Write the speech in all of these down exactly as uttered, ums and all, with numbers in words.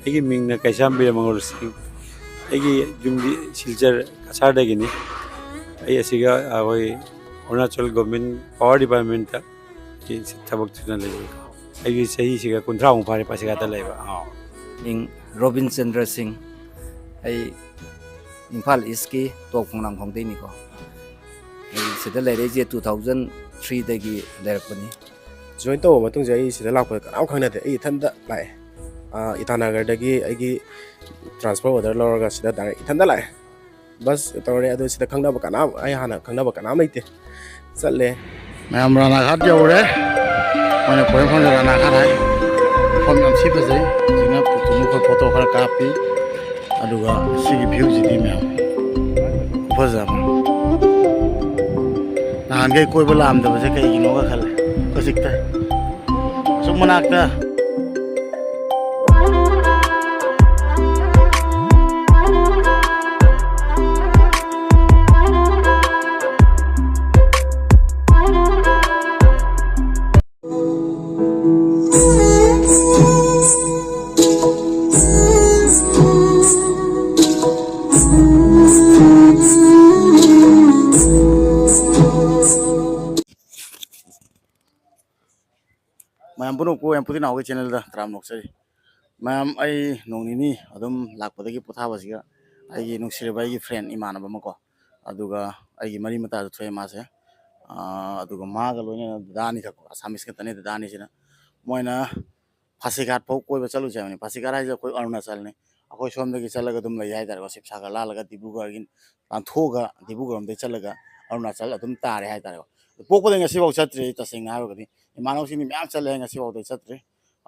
ꯑꯩꯒꯤ ꯃꯤꯡꯅ ꯀꯩꯁꯥꯝ ꯕꯤꯔꯃꯪꯒꯣꯜ ꯁꯤꯡ꯫ ꯑꯩꯒꯤ ꯌꯨꯝꯗꯤ ꯁꯤꯜꯆꯔ ꯀꯁꯥꯔꯗꯒꯤꯅꯤ꯫ ꯑꯩ ꯑꯁꯤꯒ ꯑꯩꯈꯣꯏ ꯑꯔꯨꯅꯥꯆꯜ ꯒꯣꯔꯃꯦꯟ ꯄꯥꯋꯔ ꯗꯤꯄꯥꯔꯠꯃꯦꯟꯇ ꯊꯕꯛ ꯁꯨꯅ ꯂꯩꯖꯩ꯫ ꯑꯩꯒꯤ ꯆꯍꯤꯁꯤꯒ ꯀꯨꯟꯊ꯭ꯔꯥꯃꯨꯛ ꯐꯥꯔꯦ ꯄꯥꯁꯤꯒꯥꯠꯇ ꯂꯩꯕ꯫ ꯑꯥ꯫ ꯃꯤꯡ ꯔꯣꯕꯤꯟ ꯆꯟꯗ꯭ꯔ ꯁꯤꯡ꯫ ꯑꯩ ꯏꯝꯐꯥꯜ ꯏꯁꯀꯤ ꯇꯣꯞ ꯈꯣꯡꯅꯥꯡꯈꯣꯡꯗꯩꯅꯤꯀꯣ꯫ ꯑꯩ ꯁꯤꯗ ꯂꯩꯔꯛꯏꯁꯦ two thousand three ꯗꯒꯤ ꯂꯩꯔꯛꯄꯅꯤ꯫ ꯖꯣꯏꯟ ꯇꯧꯕ ꯃꯇꯨꯡꯁꯦ ꯑꯩ ꯁꯤꯗ ꯂꯥꯛꯄꯗ ꯀꯅꯥꯝ ꯈꯪꯅꯗꯦ꯫ ꯑꯩ ꯏꯊꯟꯇ ꯂꯥꯛꯑꯦ꯫ ꯑꯥ, ꯏꯇꯥꯅꯒꯔꯗꯒꯤ ꯑꯩꯒꯤ ꯇ꯭ꯔꯥꯟꯁꯐꯔ ꯑꯣꯔꯗꯔ ꯂꯧꯔꯒ ꯁꯤꯗ ꯗꯥꯏꯔꯦꯛ ꯏꯊꯟꯇ ꯂꯥꯛꯑꯦ꯫ ꯕꯁ ꯇꯧꯔꯦ, ꯑꯗꯨ ꯁꯤꯗ ꯈꯪꯅꯕ ꯀꯅꯥꯝ, ꯑꯩ ꯍꯥꯟꯅ ꯈꯪꯅꯕ ꯀꯅꯥꯝ ꯂꯩꯇꯦ꯫ ꯆꯠꯂꯦ꯫ ꯃꯌꯥꯝ ꯔꯥꯅꯥ ꯘꯥꯠ ꯌꯧꯔꯦ꯫ ꯃꯣꯏꯅ ꯈꯣꯏꯔꯝ ꯈꯣꯏꯔꯝꯗ ꯔꯥꯅꯥ ꯘꯥꯠ ꯍꯥꯏ꯫ ꯃꯐꯝ ꯌꯥꯝ ꯊꯤ ꯐꯖꯩ꯫ ꯍꯧꯖꯤꯛꯅ ꯄꯨꯊꯣꯛ ꯃꯈꯣꯏ ꯐꯣꯇꯣ ꯈꯔ ꯀꯥꯞꯄꯤ꯫ ꯑꯗꯨꯒ ꯁꯤꯒꯤ ꯚ꯭ꯌꯨꯁꯤꯗꯤ ꯃꯌꯥꯝ ꯈꯨꯐꯖ ꯑꯃ꯫ ꯅꯍꯥꯟꯈꯩ ꯀꯣꯏꯕ ꯂꯥꯛꯑꯝꯗꯕꯁꯦ ꯀꯩꯒꯤꯅꯣꯒ ꯈꯜꯂꯦ ꯍꯧꯖꯤꯛꯇ꯫ ꯑꯁꯨꯛ ꯃꯅꯥꯛꯇ꯫ ꯃꯌꯥꯝ ꯄꯨꯝꯅꯃꯛꯄꯨ ꯌꯥꯝ ꯄꯨꯊꯤ ꯅꯥꯎꯒꯤ ꯆꯦꯅꯦꯜꯗ ꯇꯔꯥꯝꯅ ꯑꯣꯛꯆꯔꯤ꯫ ꯃꯌꯥꯝ, ꯑꯩ ꯅꯣꯡ ꯅꯤꯅꯤ ꯑꯗꯨꯝ ꯂꯥꯛꯄꯗꯒꯤ ꯄꯣꯊꯥꯕꯁꯤꯒ ꯑꯩꯒꯤ ꯅꯨꯡꯁꯤꯔꯕ ꯑꯩꯒꯤ ꯐ꯭ꯔꯦꯟ ꯏꯃꯥꯟꯅꯕ ꯑꯃꯀꯣ, ꯑꯗꯨꯒ ꯑꯩꯒꯤ ꯃꯔꯤ ꯃꯇꯥꯁꯨ ꯊꯣꯛꯑꯦ ꯃꯥꯁꯦ꯫ ꯑꯥ, ꯑꯗꯨꯒ ꯃꯥꯒ ꯂꯣꯏꯅꯅ ꯗꯗꯥ ꯑꯅꯤꯈꯛ, ꯑꯁꯥꯃꯤꯁ ꯈꯛꯇꯅꯤ ꯗꯗꯥ ꯑꯅꯤꯁꯤꯅ꯫ ꯃꯣꯏꯅ ꯐꯥꯁꯤꯒꯥꯠ ꯐꯥꯎ ꯀꯣꯏꯕ ꯆꯠꯂꯨꯁꯦ ꯍꯥꯏꯕꯅꯤ꯫ ꯐꯥꯁꯤꯒꯥꯠ ꯍꯥꯏꯁꯦ ꯑꯩꯈꯣꯏ ꯑꯔꯨꯅꯥꯆꯜꯅꯤ꯫ ꯑꯩꯈꯣꯏ ꯁꯣꯝꯗꯒꯤ ꯆꯠꯂꯒ ꯑꯗꯨꯝ ꯂꯩ ꯍꯥꯏꯇꯥꯔꯦꯀꯣ, ꯁꯤꯕꯁꯥꯒꯔ ꯂꯥꯜꯂꯒ ꯗꯤꯕ꯭ꯔꯨꯒꯔꯒꯤ ꯂꯥꯟꯊꯣꯛꯑꯒ ꯗꯤꯕ꯭ꯔꯨꯒꯔ ꯂꯣꯝꯗꯒꯤ ꯆꯠꯂꯒ ꯑꯔꯨꯅꯥꯆꯜ ꯑꯗꯨꯝ ꯇꯥꯔꯦ ꯍꯥꯏꯇꯥꯔꯦꯀꯣ꯫ ꯄꯣꯛꯄꯗꯒꯤ ꯉꯁꯤꯐꯥꯎ ꯆꯠꯇ꯭ꯔꯤ ꯑꯩ, ꯇꯁꯦꯡꯅ ꯍꯥꯏꯔꯒꯗꯤ꯫ ꯏꯃꯥꯟꯅꯕꯁꯤꯡꯗꯤ ꯃꯌꯥꯝ ꯆꯠꯂꯦ, ꯉꯁꯤꯐꯥꯎꯗ ꯑꯩ ꯆꯠꯇ꯭ꯔꯤ꯫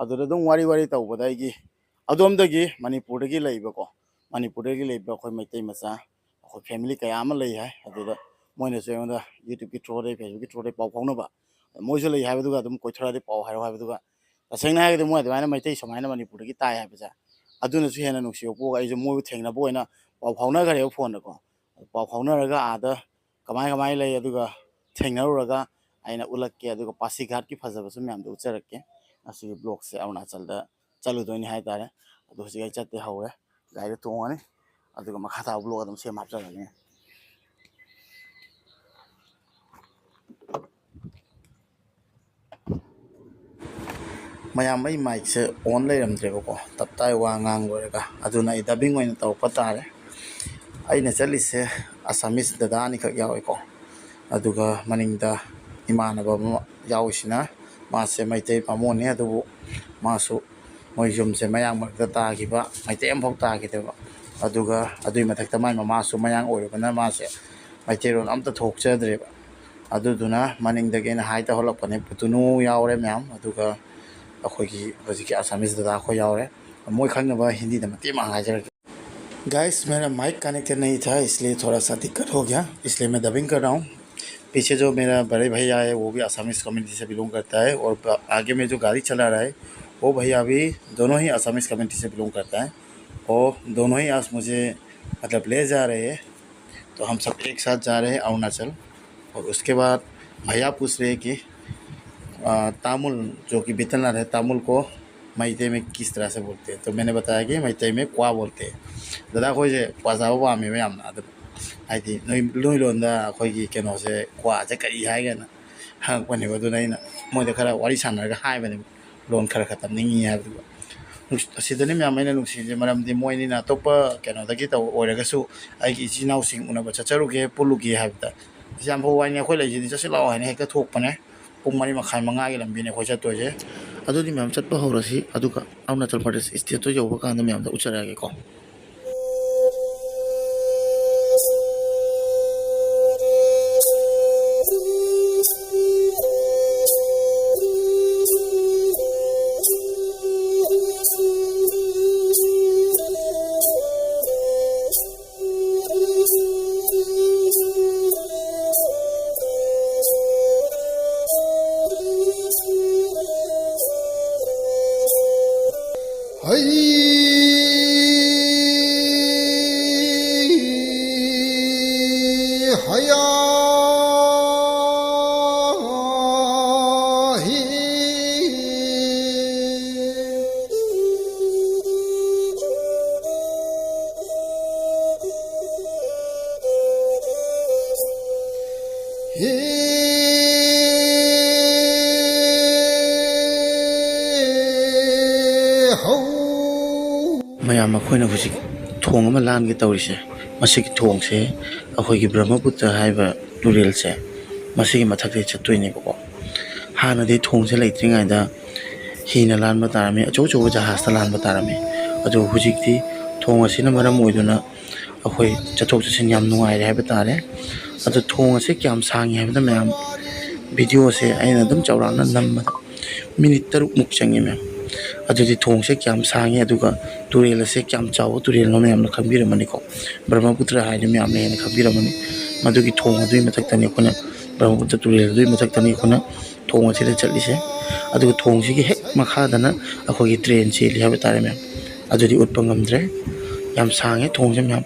ꯑꯗꯨꯗ ꯑꯗꯨꯝ ꯋꯥꯔꯤ ꯋꯥꯔꯤ ꯇꯧꯕꯗ ꯑꯩꯒꯤ ꯑꯗꯣꯝꯗꯒꯤ ꯃꯅꯤꯄꯨꯔꯗꯒꯤ ꯂꯩꯕꯀꯣ, ꯃꯅꯤꯄꯨꯔꯗꯒꯤ ꯂꯩꯕ ꯑꯩꯈꯣꯏ ꯃꯩꯇꯩ ꯃꯆꯥ, ꯑꯩꯈꯣꯏ ꯐꯦꯃꯤꯂꯤ ꯀꯌꯥ ꯑꯃ ꯂꯩ ꯍꯥꯏ꯫ ꯑꯗꯨꯗ ꯃꯣꯏꯅꯁꯨ ꯑꯩꯉꯣꯟꯗ YouTubeꯀꯤ through ꯗꯒꯤ, Facebookꯀꯤ through ꯗꯒꯤ ꯄꯥꯎ ꯐꯥꯎꯅꯕ, ꯃꯣꯏꯁꯨ ꯂꯩ ꯍꯥꯏꯕꯗꯨꯒ ꯑꯗꯨꯝ ꯀꯣꯏꯊꯣꯔꯛꯑꯗꯤ ꯄꯥꯎ ꯍꯥꯏꯔꯛꯑꯣ ꯍꯥꯏꯕꯗꯨꯒ, ꯇꯁꯦꯡꯅ ꯍꯥꯏꯔꯒꯗꯤ ꯃꯣꯏ ꯑꯗꯨꯃꯥꯏꯅ ꯃꯩꯇꯩ ꯁꯨꯃꯥꯏꯅ ꯃꯅꯤꯄꯨꯔꯗꯒꯤ ꯇꯥꯏ ꯍꯥꯏꯕꯁꯦ, ꯑꯗꯨꯅꯁꯨ ꯍꯦꯟꯅ ꯅꯨꯡꯁꯤꯕ ꯄꯣꯛꯑꯒ ꯑꯩꯁꯨ ꯃꯣꯏꯕꯨ ꯊꯦꯡꯅꯕ ꯑꯣꯏꯅ ꯄꯥꯎ ꯐꯥꯎꯅꯈ꯭ꯔꯦꯕ ꯐꯣꯟꯗꯀꯣ꯫ ꯄꯥꯎ ꯐꯥꯎꯅꯔꯒ ꯑꯥꯗ ꯀꯃꯥꯏ ꯀꯃꯥꯏ ꯂꯩ, ꯑꯗꯨꯒ ꯊꯦꯡꯅꯔꯨꯔꯒ ꯑꯩꯅ ꯎꯠꯂꯛꯀꯦ, ꯑꯗꯨꯒ ꯄꯥꯁꯤꯒꯥꯠꯀꯤ ꯐꯖꯕꯁꯨ ꯃꯌꯥꯝꯗ ꯎꯠꯆꯔꯛꯀꯦ꯫ ꯑꯁꯤꯒꯤ vlogꯁꯦ ꯑꯔꯨꯅꯥꯆꯜꯗ ꯆꯠꯂꯨꯗꯣꯏꯅꯤ ꯍꯥꯏꯇꯥꯔꯦ꯫ ꯑꯗꯣ ꯍꯧꯖꯤꯛ ꯑꯩ ꯆꯠꯇꯦ, ꯍꯧꯔꯦ꯫ ꯒꯥꯔꯤꯗ ꯇꯣꯡꯉꯅꯤ꯫ ꯑꯗꯨꯒ ꯃꯈꯥ ꯇꯥꯕ ꯕ꯭ꯂꯣꯛ ꯑꯗꯨꯝ ꯁꯦꯝ ꯍꯥꯞꯆꯔꯒꯦ꯫ ꯃꯌꯥꯝ, ꯑꯩ ꯃꯥꯏꯛꯁꯦ ꯑꯣꯟ ꯂꯩꯔꯝꯗ꯭ꯔꯦꯕꯀꯣ, ꯇꯞꯇꯥꯏ ꯋꯥ ꯉꯥꯡ ꯂꯣꯏꯔꯒ꯫ ꯑꯗꯨꯅ ꯑꯩ ꯗꯕꯤꯡ ꯑꯣꯏꯅ ꯇꯧꯔꯛꯄ ꯇꯥꯔꯦ꯫ ꯑꯩꯅ ꯆꯠꯂꯤꯁꯦ ꯑꯁꯥꯃꯤꯁ ꯗꯗꯥ ꯑꯅꯤꯈꯛ ꯌꯥꯎꯏꯀꯣ꯫ ꯑꯗꯨꯒ ꯃꯅꯤꯡꯗ ꯏꯃꯥꯟꯅꯕ ꯑꯃ ꯌꯥꯎꯔꯤꯁꯤꯅ, ꯃꯥꯁꯦ ꯃꯩꯇꯩ ꯕꯥꯃꯣꯟꯅꯦ, ꯑꯗꯨꯕꯨ ꯃꯥꯁꯨ ꯃꯣꯏ ꯌꯨꯝꯁꯦ ꯃꯌꯥꯡ ꯃꯔꯛꯇ ꯇꯥꯈꯤꯕ, ꯃꯩꯇꯩ ꯑꯃꯐꯥꯎ ꯇꯥꯈꯤꯗꯦꯕ꯫ ꯑꯗꯨꯒ ꯑꯗꯨꯒꯤ ꯃꯊꯛꯇ ꯃꯥꯏ ꯃꯃꯥꯁꯨ ꯃꯌꯥꯡ ꯑꯣꯏꯔꯨꯕꯅ ꯃꯥꯁꯦ ꯃꯩꯇꯩꯔꯣꯟ ꯑꯝꯇ ꯊꯣꯛꯆꯗ꯭ꯔꯦꯕ꯫ ꯑꯗꯨꯗꯨꯅ ꯃꯅꯤꯡꯗꯒꯤ ꯑꯩꯅ ꯍꯥꯏ ꯇꯧꯍꯜꯂꯛꯄꯅꯦ꯫ ꯄꯨꯇꯨꯅꯨ ꯌꯥꯎꯔꯦ ꯃꯌꯥꯝ, ꯑꯗꯨꯒ ꯑꯩꯈꯣꯏꯒꯤ ꯍꯧꯖꯤꯛꯀꯤ ꯑꯁꯥꯃꯤꯁ ꯗꯗꯥ ꯑꯩꯈꯣꯏ ꯌꯥꯎꯔꯦ꯫ ꯃꯣꯏ ꯈꯪꯅꯕ ꯍꯤꯟꯗꯤꯗ ꯃꯇꯦꯛ ꯃꯥꯡ ꯍꯥꯏꯖꯔꯛꯀꯦ꯫ गाइस, मेरा माइक कनेक्टेड नहीं था, इसलिए थोड़ा सा दिक्कत हो गया, इसलिए मैं डबिंग कर रहा हूँ। पीछे जो मेरा बड़े भैया है, वो भी असमीज कम्युनिटी से बिलोंग करता है, और ब- आगे में जो गाड़ी चला रहा है, वो भैया भी दोनों ही असमीज कम्युनिटी से बिलोंग करता है। और दोनों ही आज मुझे, मतलब, ले जा रहे हैं, तो हम सब एक साथ जा रहे हैं अरुणाचल। और उसके बाद भैया पूछ रहे हैं कि, आ, तामुल, जो कि बितलनाथ है, तामुल को मैते में किस तरह से बोलते हैं? तो मैंने बताया कि मैते में क्वा बोलते हैं। दादा खोजे क्वा जाओ वामी में आमना, ꯑꯗꯨꯝ ꯍꯥꯏꯗꯤ ꯅꯣꯏ, ꯅꯣꯏ ꯂꯣꯟꯗ ꯑꯩꯈꯣꯏꯒꯤ ꯀꯩꯅꯣꯁꯦ, ꯀ꯭ꯋꯥꯁꯦ ꯀꯔꯤ ꯍꯥꯏꯒꯦꯅ ꯍꯪꯉꯛꯄꯅꯦꯕ꯫ ꯑꯗꯨꯅ ꯑꯩꯅ ꯃꯣꯏꯗ ꯈꯔ ꯋꯥꯔꯤ ꯁꯥꯟꯅꯔꯒ ꯍꯥꯏꯕꯅꯦꯕ, ꯂꯣꯟ ꯈꯔ ꯈꯔ ꯇꯝꯅꯤꯡꯉꯤ ꯍꯥꯏꯕꯗꯨ꯫ ꯅꯨꯡꯁꯤ-, ꯑꯁꯤꯗꯅꯤ ꯃꯌꯥꯝ ꯑꯩꯅ ꯅꯨꯡꯁꯤꯔꯤꯁꯦ, ꯃꯔꯝꯗꯤ ꯃꯣꯏꯅꯤꯅ ꯑꯇꯣꯞꯄ ꯀꯩꯅꯣꯗꯒꯤ ꯇꯧ ꯑꯣꯏꯔꯒꯁꯨ ꯑꯩꯒꯤ ꯏꯆꯤꯟ ꯏꯅꯥꯎꯁꯤꯡ ꯎꯅꯕ ꯆꯠꯆꯔꯨꯒꯦ, ꯄꯨꯜꯂꯨꯒꯦ ꯍꯥꯏꯕꯗ, "ꯑꯁ, ꯌꯥꯝ ꯐꯕ ꯋꯥꯅꯤ, ꯑꯩꯈꯣꯏ ꯂꯩꯁꯤꯗꯤ ꯆꯠꯁꯤ ꯂꯥꯛꯑꯣ" ꯍꯥꯏꯅ ꯍꯦꯛꯇ ꯊꯣꯛꯄꯅꯦ꯫ ꯄꯨꯡ ꯃꯔꯤ ꯃꯈꯥꯏ, ꯃꯉꯥꯒꯤ ꯂꯝꯕꯤꯅꯦ ꯑꯩꯈꯣꯏ ꯆꯠꯇꯣꯏꯁꯦ꯫ ꯑꯗꯨꯗꯤ ꯃꯌꯥꯝ, ꯆꯠꯄ ꯍꯧꯔꯁꯤ, ꯑꯗꯨꯒ ꯑꯔꯨꯅꯥꯆꯜ ꯄ꯭ꯔꯗꯦꯁ ꯁ꯭ꯇꯦꯠꯇꯣ ꯌꯧꯕ ꯀꯥꯟꯗ ꯃꯌꯥꯝꯗ ꯎꯠꯆꯔꯛꯑꯒꯦꯀꯣ꯫ ꯃꯌꯥꯝ, ꯑꯩꯈꯣꯏꯅ ꯍꯧꯖꯤꯛ ꯊꯣꯡ ꯑꯃ ꯂꯥꯟꯒꯦ ꯇꯧꯔꯤꯁꯦ, ꯃꯁꯤꯒꯤ ꯊꯣꯡꯁꯦ ꯑꯩꯈꯣꯏꯒꯤ ꯕ꯭ꯔꯍ꯭ꯃꯄꯨꯇ꯭ꯔ ꯍꯥꯏꯕ ꯇꯨꯔꯦꯜꯁꯦ, ꯃꯁꯤꯒꯤ ꯃꯊꯛꯇ ꯆꯠꯇꯣꯏꯅꯦꯕꯀꯣ꯫ ꯍꯥꯟꯅꯗꯤ ꯊꯣꯡꯁꯦ ꯂꯩꯇ꯭ꯔꯤꯉꯩꯗ ꯍꯤꯅ ꯂꯥꯟꯕ ꯇꯥꯔꯝꯃꯤ, ꯑꯆꯧ ꯑꯆꯧꯕ ꯖꯍꯥꯖꯇ ꯂꯥꯟꯕ ꯇꯥꯔꯝꯃꯤ꯫ ꯑꯗꯨꯕꯨ ꯍꯧꯖꯤꯛꯇꯤ ꯊꯣꯡ ꯑꯁꯤꯅ ꯃꯔꯝ ꯑꯣꯏꯗꯨꯅ ꯑꯩꯈꯣꯏ ꯆꯠꯊꯣꯛ ꯆꯠꯁꯤꯟ ꯌꯥꯝ ꯅꯨꯡꯉꯥꯏꯔꯦ ꯍꯥꯏꯕ ꯇꯥꯔꯦ꯫ ꯑꯗꯣ ꯊꯣꯡ ꯑꯁꯦ ꯀꯌꯥꯝ ꯁꯥꯡꯉꯤ ꯍꯥꯏꯕꯗ, ꯃꯌꯥꯝ, ꯚꯤꯗꯤꯑꯣꯁꯦ ꯑꯩꯅ ꯑꯗꯨꯝ ꯆꯥꯎꯔꯥꯛꯅ ꯅꯝꯕꯗ ꯃꯤꯅꯤꯠ ꯇꯔꯨꯛꯃꯨꯛ ꯆꯪꯉꯤ, ꯃꯌꯥꯝ꯫ ꯑꯗꯨꯗꯤ ꯊꯣꯡꯁꯦ ꯀꯌꯥꯝ ꯁꯥꯡꯉꯤ, ꯑꯗꯨꯒ ꯇꯨꯔꯦꯜ ꯑꯁꯦ ꯀꯌꯥꯝ ꯆꯥꯎꯕ ꯇꯨꯔꯦꯜꯅꯣ ꯃꯌꯥꯝꯅ ꯈꯪꯕꯤꯔꯝꯃꯅꯤꯀꯣ꯫ ꯕ꯭ꯔꯍ꯭ꯃꯄꯨꯇ꯭ꯔ ꯍꯥꯏꯗꯤ ꯃꯌꯥꯝꯅ ꯍꯦꯟꯅ ꯈꯪꯕꯤꯔꯝꯃꯅꯤ꯫ ꯃꯗꯨꯒꯤ ꯊꯣꯡ ꯑꯗꯨꯒꯤ ꯃꯊꯛꯇꯅꯤ ꯑꯩꯈꯣꯏꯅ, ꯕ꯭ꯔꯍ꯭ꯃꯄꯨꯇ꯭ꯔ ꯇꯨꯔꯦꯜ ꯑꯗꯨꯒꯤ ꯃꯊꯛꯇꯅꯤ ꯑꯩꯈꯣꯏꯅ ꯊꯣꯡ ꯑꯁꯤꯗ ꯆꯠꯂꯤꯁꯦ꯫ ꯑꯗꯨꯒ ꯊꯣꯡꯁꯤꯒꯤ ꯍꯦꯛ ꯃꯈꯥꯗꯅ ꯑꯩꯈꯣꯏꯒꯤ ꯇ꯭ꯔꯦꯟ ꯆꯦꯜꯂꯤ ꯍꯥꯏꯕ ꯇꯥꯔꯦ, ꯃꯌꯥꯝ꯫ ꯑꯗꯨꯗꯤ ꯎꯠꯄ ꯉꯝꯗ꯭ꯔꯦ꯫ ꯌꯥꯝ ꯁꯥꯡꯉꯦ ꯊꯣꯡꯁꯦ, ꯃꯌꯥꯝ꯫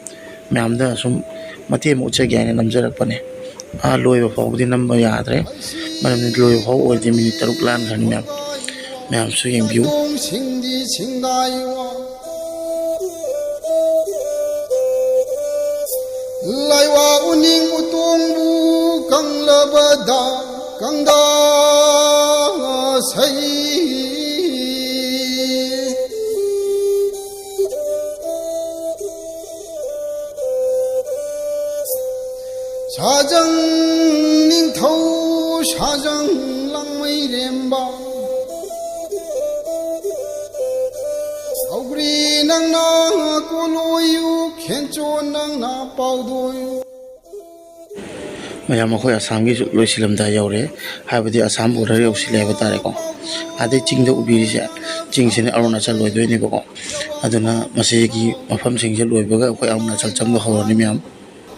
ꯃꯌꯥꯝꯗ ꯁꯨꯝ ꯃꯇꯦꯛ ꯑꯃ ꯎꯠꯆꯒꯦ ꯍꯥꯏꯅ ꯅꯝꯖꯔꯛꯄꯅꯦ꯫ ꯑꯥ ꯂꯣꯏꯕ ꯐꯥꯎꯕꯗꯤ ꯅꯝꯕ ꯌꯥꯗ꯭ꯔꯦ, ꯃꯔꯝꯗꯤ ꯂꯣꯏꯕ ꯐꯥꯎꯕ ꯑꯣꯏꯔꯗꯤ ꯃꯤꯅꯤꯠ ꯇꯔꯨꯛ ꯂꯥꯟꯈ꯭ꯔꯅꯤ, ꯃꯌꯥꯝ꯫ ꯃꯌꯥꯝꯁꯨ ꯌꯦꯡꯕꯤꯌꯨ꯫ ꯂꯥꯏꯋꯥ ꯎꯅꯤꯡ ꯎꯇꯣꯡꯕꯨ ꯀꯪꯂꯕꯗ ꯀꯪꯗꯥ ꯁꯩ꯫ ꯁꯥꯖꯪ ꯅꯤꯡꯊꯧ ꯁꯥꯖꯪ ꯂꯥꯡꯃꯩꯔꯦꯝꯕ꯫ ꯁꯧꯒ꯭ꯔꯤ ꯅꯪꯅ ꯀꯣꯂꯣꯌꯨ, ꯈꯦꯟꯆꯣ ꯅꯪꯅ ꯄꯥꯎꯗꯣꯌꯨ꯫ ꯃꯌꯥꯝ, ꯑꯩꯈꯣꯏ ꯑꯁꯥꯝꯒꯤꯁꯨ ꯂꯣꯏꯁꯤꯜꯂꯝꯗꯥꯏ ꯌꯧꯔꯦ, ꯍꯥꯏꯕꯗꯤ ꯑꯁꯥꯝ ꯕꯣꯔꯗꯔ ꯌꯧꯁꯤꯜꯂꯦ ꯍꯥꯏꯕ ꯇꯥꯔꯦꯀꯣ꯫ ꯑꯗꯩ ꯆꯤꯡꯗ ꯎꯕꯤꯔꯤꯁꯦ, ꯆꯤꯡꯁꯤꯅ ꯑꯔꯨꯅꯥꯆꯜ ꯑꯣꯏꯗꯣꯏꯅꯦꯕꯀꯣ꯫ ꯑꯗꯨꯅ ꯃꯁꯤꯒꯤ ꯃꯐꯝꯁꯤꯡꯁꯦ ꯂꯣꯏꯕꯒ ꯑꯩꯈꯣꯏ ꯑꯔꯨꯅꯥꯆꯜ ꯆꯪꯕ ꯍꯧꯔꯅꯤ, ꯃꯌꯥꯝ꯫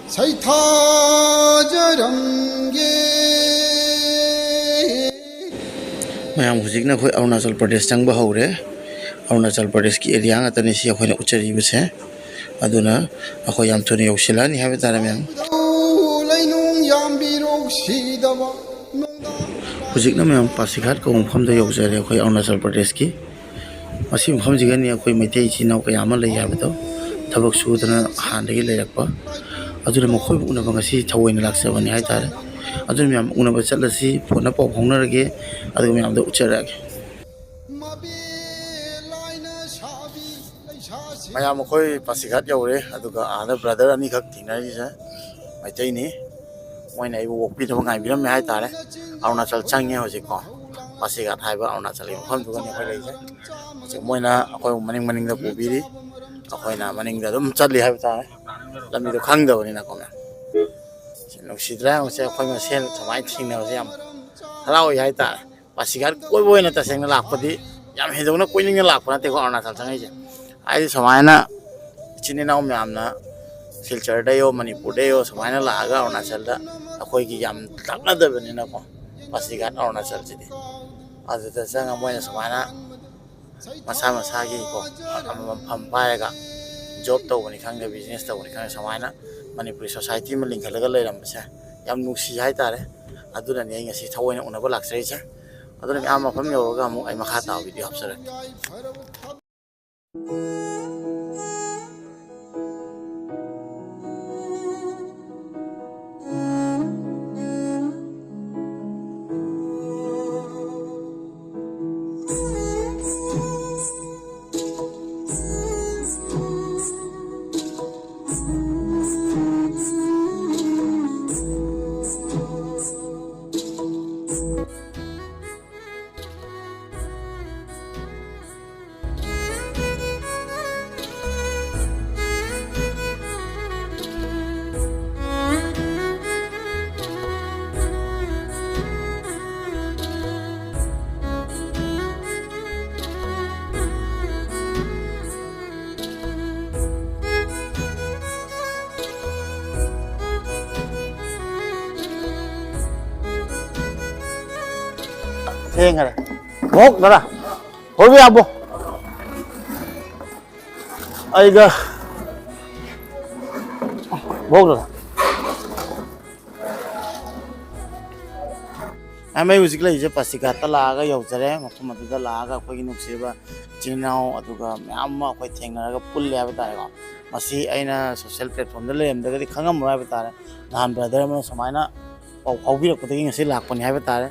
ꯁꯩꯊꯥꯖꯔꯝꯒꯦ꯫ ꯃꯌꯥꯝ, ꯍꯧꯖꯤꯛꯅ ꯑꯩꯈꯣꯏ ꯑꯔꯨꯅꯥꯆꯜ ꯄ꯭ꯔꯗꯦꯁ ꯆꯪꯕ ꯍꯧꯔꯦ꯫ ꯑꯔꯨꯅꯥꯆꯜ ꯄ꯭ꯔꯗꯦꯁꯀꯤ ꯑꯦꯔꯤꯌꯥ ꯉꯥꯛꯇꯅꯤ ꯁꯤ ꯑꯩꯈꯣꯏꯅ ꯎꯠꯆꯔꯤꯕꯁꯦ꯫ ꯑꯗꯨꯅ ꯑꯩꯈꯣꯏ ꯌꯥꯝ ꯊꯨꯅ ꯌꯧꯁꯤꯜꯂꯛꯑꯅꯤ ꯍꯥꯏꯕ ꯇꯥꯔꯦ, ꯃꯌꯥꯝ꯫ ꯂꯩꯅꯨꯡ ꯌꯥꯝꯕꯤꯔꯣꯛ ꯁꯤꯗꯕ꯫ ꯍꯧꯖꯤꯛꯅ, ꯃꯌꯥꯝ, ꯄꯥꯁꯤꯘꯥꯠ ꯀꯧꯕ ꯃꯐꯝꯗ ꯌꯧꯖꯔꯦ ꯑꯩꯈꯣꯏ ꯑꯔꯨꯅꯥꯆꯜ ꯄ꯭ꯔꯗꯦꯁꯀꯤ꯫ ꯃꯁꯤ ꯃꯐꯝꯁꯤꯒꯅꯤ ꯑꯩꯈꯣꯏ ꯃꯩꯇꯩ ꯏꯆꯤꯟ ꯏꯅꯥꯎ ꯀꯌꯥ ꯑꯃ ꯂꯩ ꯍꯥꯏꯕꯗꯣ, ꯊꯕꯛ ꯁꯨꯗꯅ ꯍꯥꯟꯅꯗꯒꯤ ꯂꯩꯔꯛꯄ꯫ ꯑꯗꯨꯅ ꯃꯈꯣꯏꯕꯨ ꯎꯅꯕ ꯉꯁꯤ ꯊꯑꯣꯏꯅ ꯂꯥꯛꯆꯕꯅꯤ ꯍꯥꯏꯇꯥꯔꯦ꯫ ꯑꯗꯨꯅ ꯃꯌꯥꯝ ꯎꯅꯕ ꯆꯠꯂꯁꯤ, ꯐꯣꯟꯗ ꯄꯥꯎ ꯐꯥꯎꯅꯔꯒꯦ, ꯑꯗꯨꯒ ꯃꯌꯥꯝꯗ ꯎꯠꯆꯔꯛꯑꯒꯦ꯫ ꯃꯌꯥꯝ, ꯑꯩꯈꯣꯏ ꯄꯥꯁꯤꯘꯥꯠ ꯌꯧꯔꯦ꯫ ꯑꯗꯨꯒ ꯑꯥꯗ ꯕ꯭ꯔꯗꯔ ꯑꯅꯤꯈꯛ ꯊꯦꯡꯅꯔꯤꯁꯦ ꯃꯩꯇꯩꯅꯤ꯫ ꯃꯣꯏꯅ ꯑꯩꯕꯨ ꯑꯣꯛꯄꯤꯅꯕ ꯉꯥꯏꯕꯤꯔꯝꯃꯦ ꯍꯥꯏꯇꯥꯔꯦ꯫ ꯑꯔꯨꯅꯥꯆꯜ ꯆꯪꯉꯦ ꯍꯧꯖꯤꯛꯀꯣ꯫ ꯄꯥꯁꯤꯘꯥꯠ ꯍꯥꯏꯕ ꯑꯔꯨꯅꯥꯆꯜꯒꯤ ꯃꯐꯝꯗꯨꯒꯅꯤ ꯑꯩꯈꯣꯏ ꯂꯩꯔꯤꯁꯦ꯫ ꯍꯧꯖꯤꯛ ꯃꯣꯏꯅ ꯑꯩꯈꯣꯏꯕꯨ ꯃꯅꯤꯡ ꯃꯅꯤꯡꯗ ꯄꯨꯕꯤꯔꯤ꯫ ꯑꯩꯈꯣꯏꯅ ꯃꯅꯤꯡꯗ ꯑꯗꯨꯝ ꯆꯠꯂꯤ ꯍꯥꯏꯕ ꯇꯥꯔꯦ꯫ ꯂꯝꯕꯤꯗꯣ ꯈꯪꯗꯕꯅꯤꯅꯀꯣ, ꯃꯌꯥꯝ꯫ ꯁꯤ ꯅꯨꯡꯁꯤꯗ꯭ꯔꯥ? ꯌꯦꯡꯉꯨꯁꯦ, ꯑꯩꯈꯣꯏ ꯃꯁꯦꯟ ꯁꯨꯃꯥꯏꯅ ꯊꯦꯡꯅꯕꯁꯦ ꯌꯥꯝ ꯍꯔꯥꯎꯏ ꯍꯥꯏꯇꯥꯔꯦ꯫ ꯄꯥꯁꯤꯘꯥꯠ ꯀꯣꯏꯕ ꯑꯣꯏꯅ ꯇꯁꯦꯡꯅ ꯂꯥꯛꯄꯗꯤ ꯌꯥꯝ ꯍꯦꯟꯗꯣꯛꯅ ꯀꯣꯏꯅꯤꯡꯅ ꯂꯥꯛꯄ ꯅꯠꯇꯦꯀꯣ ꯑꯔꯨꯅꯥꯆꯜ ꯆꯪꯉꯛꯏꯁꯦ꯫ ꯍꯥꯏꯗꯤ ꯁꯨꯃꯥꯏꯅ ꯏꯆꯤꯟ ꯏꯅꯥꯎ ꯃꯌꯥꯝꯅ ꯁꯤꯜꯆꯔꯗꯩꯌꯣ ꯃꯅꯤꯄꯨꯔꯗꯩꯌꯣ ꯁꯨꯃꯥꯏꯅ ꯂꯥꯛꯑꯒ ꯑꯔꯨꯅꯥꯆꯜꯗ ꯑꯩꯈꯣꯏꯒꯤ ꯌꯥꯝ ꯂꯥꯞꯅꯗꯕꯅꯤꯅꯀꯣ, ꯄꯥꯁꯤꯘꯥꯠ ꯑꯔꯨꯅꯥꯆꯜꯁꯤꯗꯤ꯫ ꯑꯗꯨꯗ ꯆꯪꯉ ꯃꯣꯏꯅ ꯁꯨꯃꯥꯏꯅ ꯃꯁꯥ ꯃꯁꯥꯒꯤꯀꯣ ꯑꯃꯃꯝ ꯐꯝ ꯄꯥꯏꯔꯒ ꯖꯣꯕ ꯇꯧꯕꯅꯤ ꯈꯪꯗꯦ, ꯕꯤꯖꯤꯅꯦꯁ ꯇꯧꯕꯅꯤ ꯈꯪꯗꯦ, ꯁꯨꯃꯥꯏꯅ ꯃꯅꯤꯄꯨꯔꯤ ꯁꯣꯁꯥꯏꯇꯤ ꯑꯃ ꯂꯤꯡꯈꯠꯂꯒ ꯂꯩꯔꯝꯕꯁꯦ ꯌꯥꯝ ꯅꯨꯡꯁꯤ ꯍꯥꯏꯇꯥꯔꯦ꯫ ꯑꯗꯨꯅꯅꯤ ꯑꯩ ꯉꯁꯤ ꯊꯑꯣꯏꯅ ꯎꯅꯕ ꯂꯥꯛꯆꯔꯤꯁꯦ꯫ ꯑꯗꯨꯅ ꯃꯌꯥꯝ ꯃꯐꯝ ꯌꯧꯔꯒ ꯑꯃꯨꯛ ꯑꯩ ꯃꯈꯥ ꯇꯥꯕ ꯚꯤꯗꯤꯑꯣ ꯍꯥꯞꯆꯔꯛꯀꯦ꯫ ꯊꯦꯡꯈꯔꯦ꯫ ꯃꯣꯛ ꯗꯔꯥ? ꯍꯣꯏꯕ ꯌꯥꯕꯣ꯫ ꯑꯩꯒ ꯃꯣꯛ ꯗꯔꯥ? ꯑꯩ ꯍꯧꯖꯤꯛ ꯂꯩꯔꯤꯁꯦ ꯄꯥꯁꯤꯘꯥꯠꯇ ꯂꯥꯛꯑꯒ ꯌꯧꯖꯔꯦ꯫ ꯃꯐꯝ ꯑꯗꯨꯗ ꯂꯥꯛꯑꯒ ꯑꯩꯈꯣꯏꯒꯤ ꯅꯨꯡꯁꯤꯔꯕ ꯏꯆꯤꯟ ꯏꯅꯥꯎ ꯑꯗꯨꯒ ꯃꯌꯥꯝ ꯑꯃ ꯑꯩꯈꯣꯏ ꯊꯦꯡꯅꯔꯒ ꯄꯨꯜꯂꯦ ꯍꯥꯏꯕ ꯇꯥꯔꯦꯀꯣ꯫ ꯃꯁꯤ ꯑꯩꯅ ꯁꯣꯁꯦꯜ ꯄ꯭ꯂꯦꯠꯐꯣꯝꯗ ꯂꯩꯔꯝꯗ꯭ꯔꯒꯗꯤ ꯈꯪꯉꯝꯃꯔꯣꯏ ꯍꯥꯏꯕ ꯇꯥꯔꯦ꯫ ꯅꯍꯥꯟ ꯕ꯭ꯔꯗꯔ ꯑꯃꯅ ꯁꯨꯃꯥꯏꯅ ꯄꯥꯎ ꯐꯥꯎꯕꯤꯔꯛꯄꯗꯒꯤ ꯉꯁꯤ ꯂꯥꯛꯄꯅꯤ ꯍꯥꯏꯕ ꯇꯥꯔꯦ꯫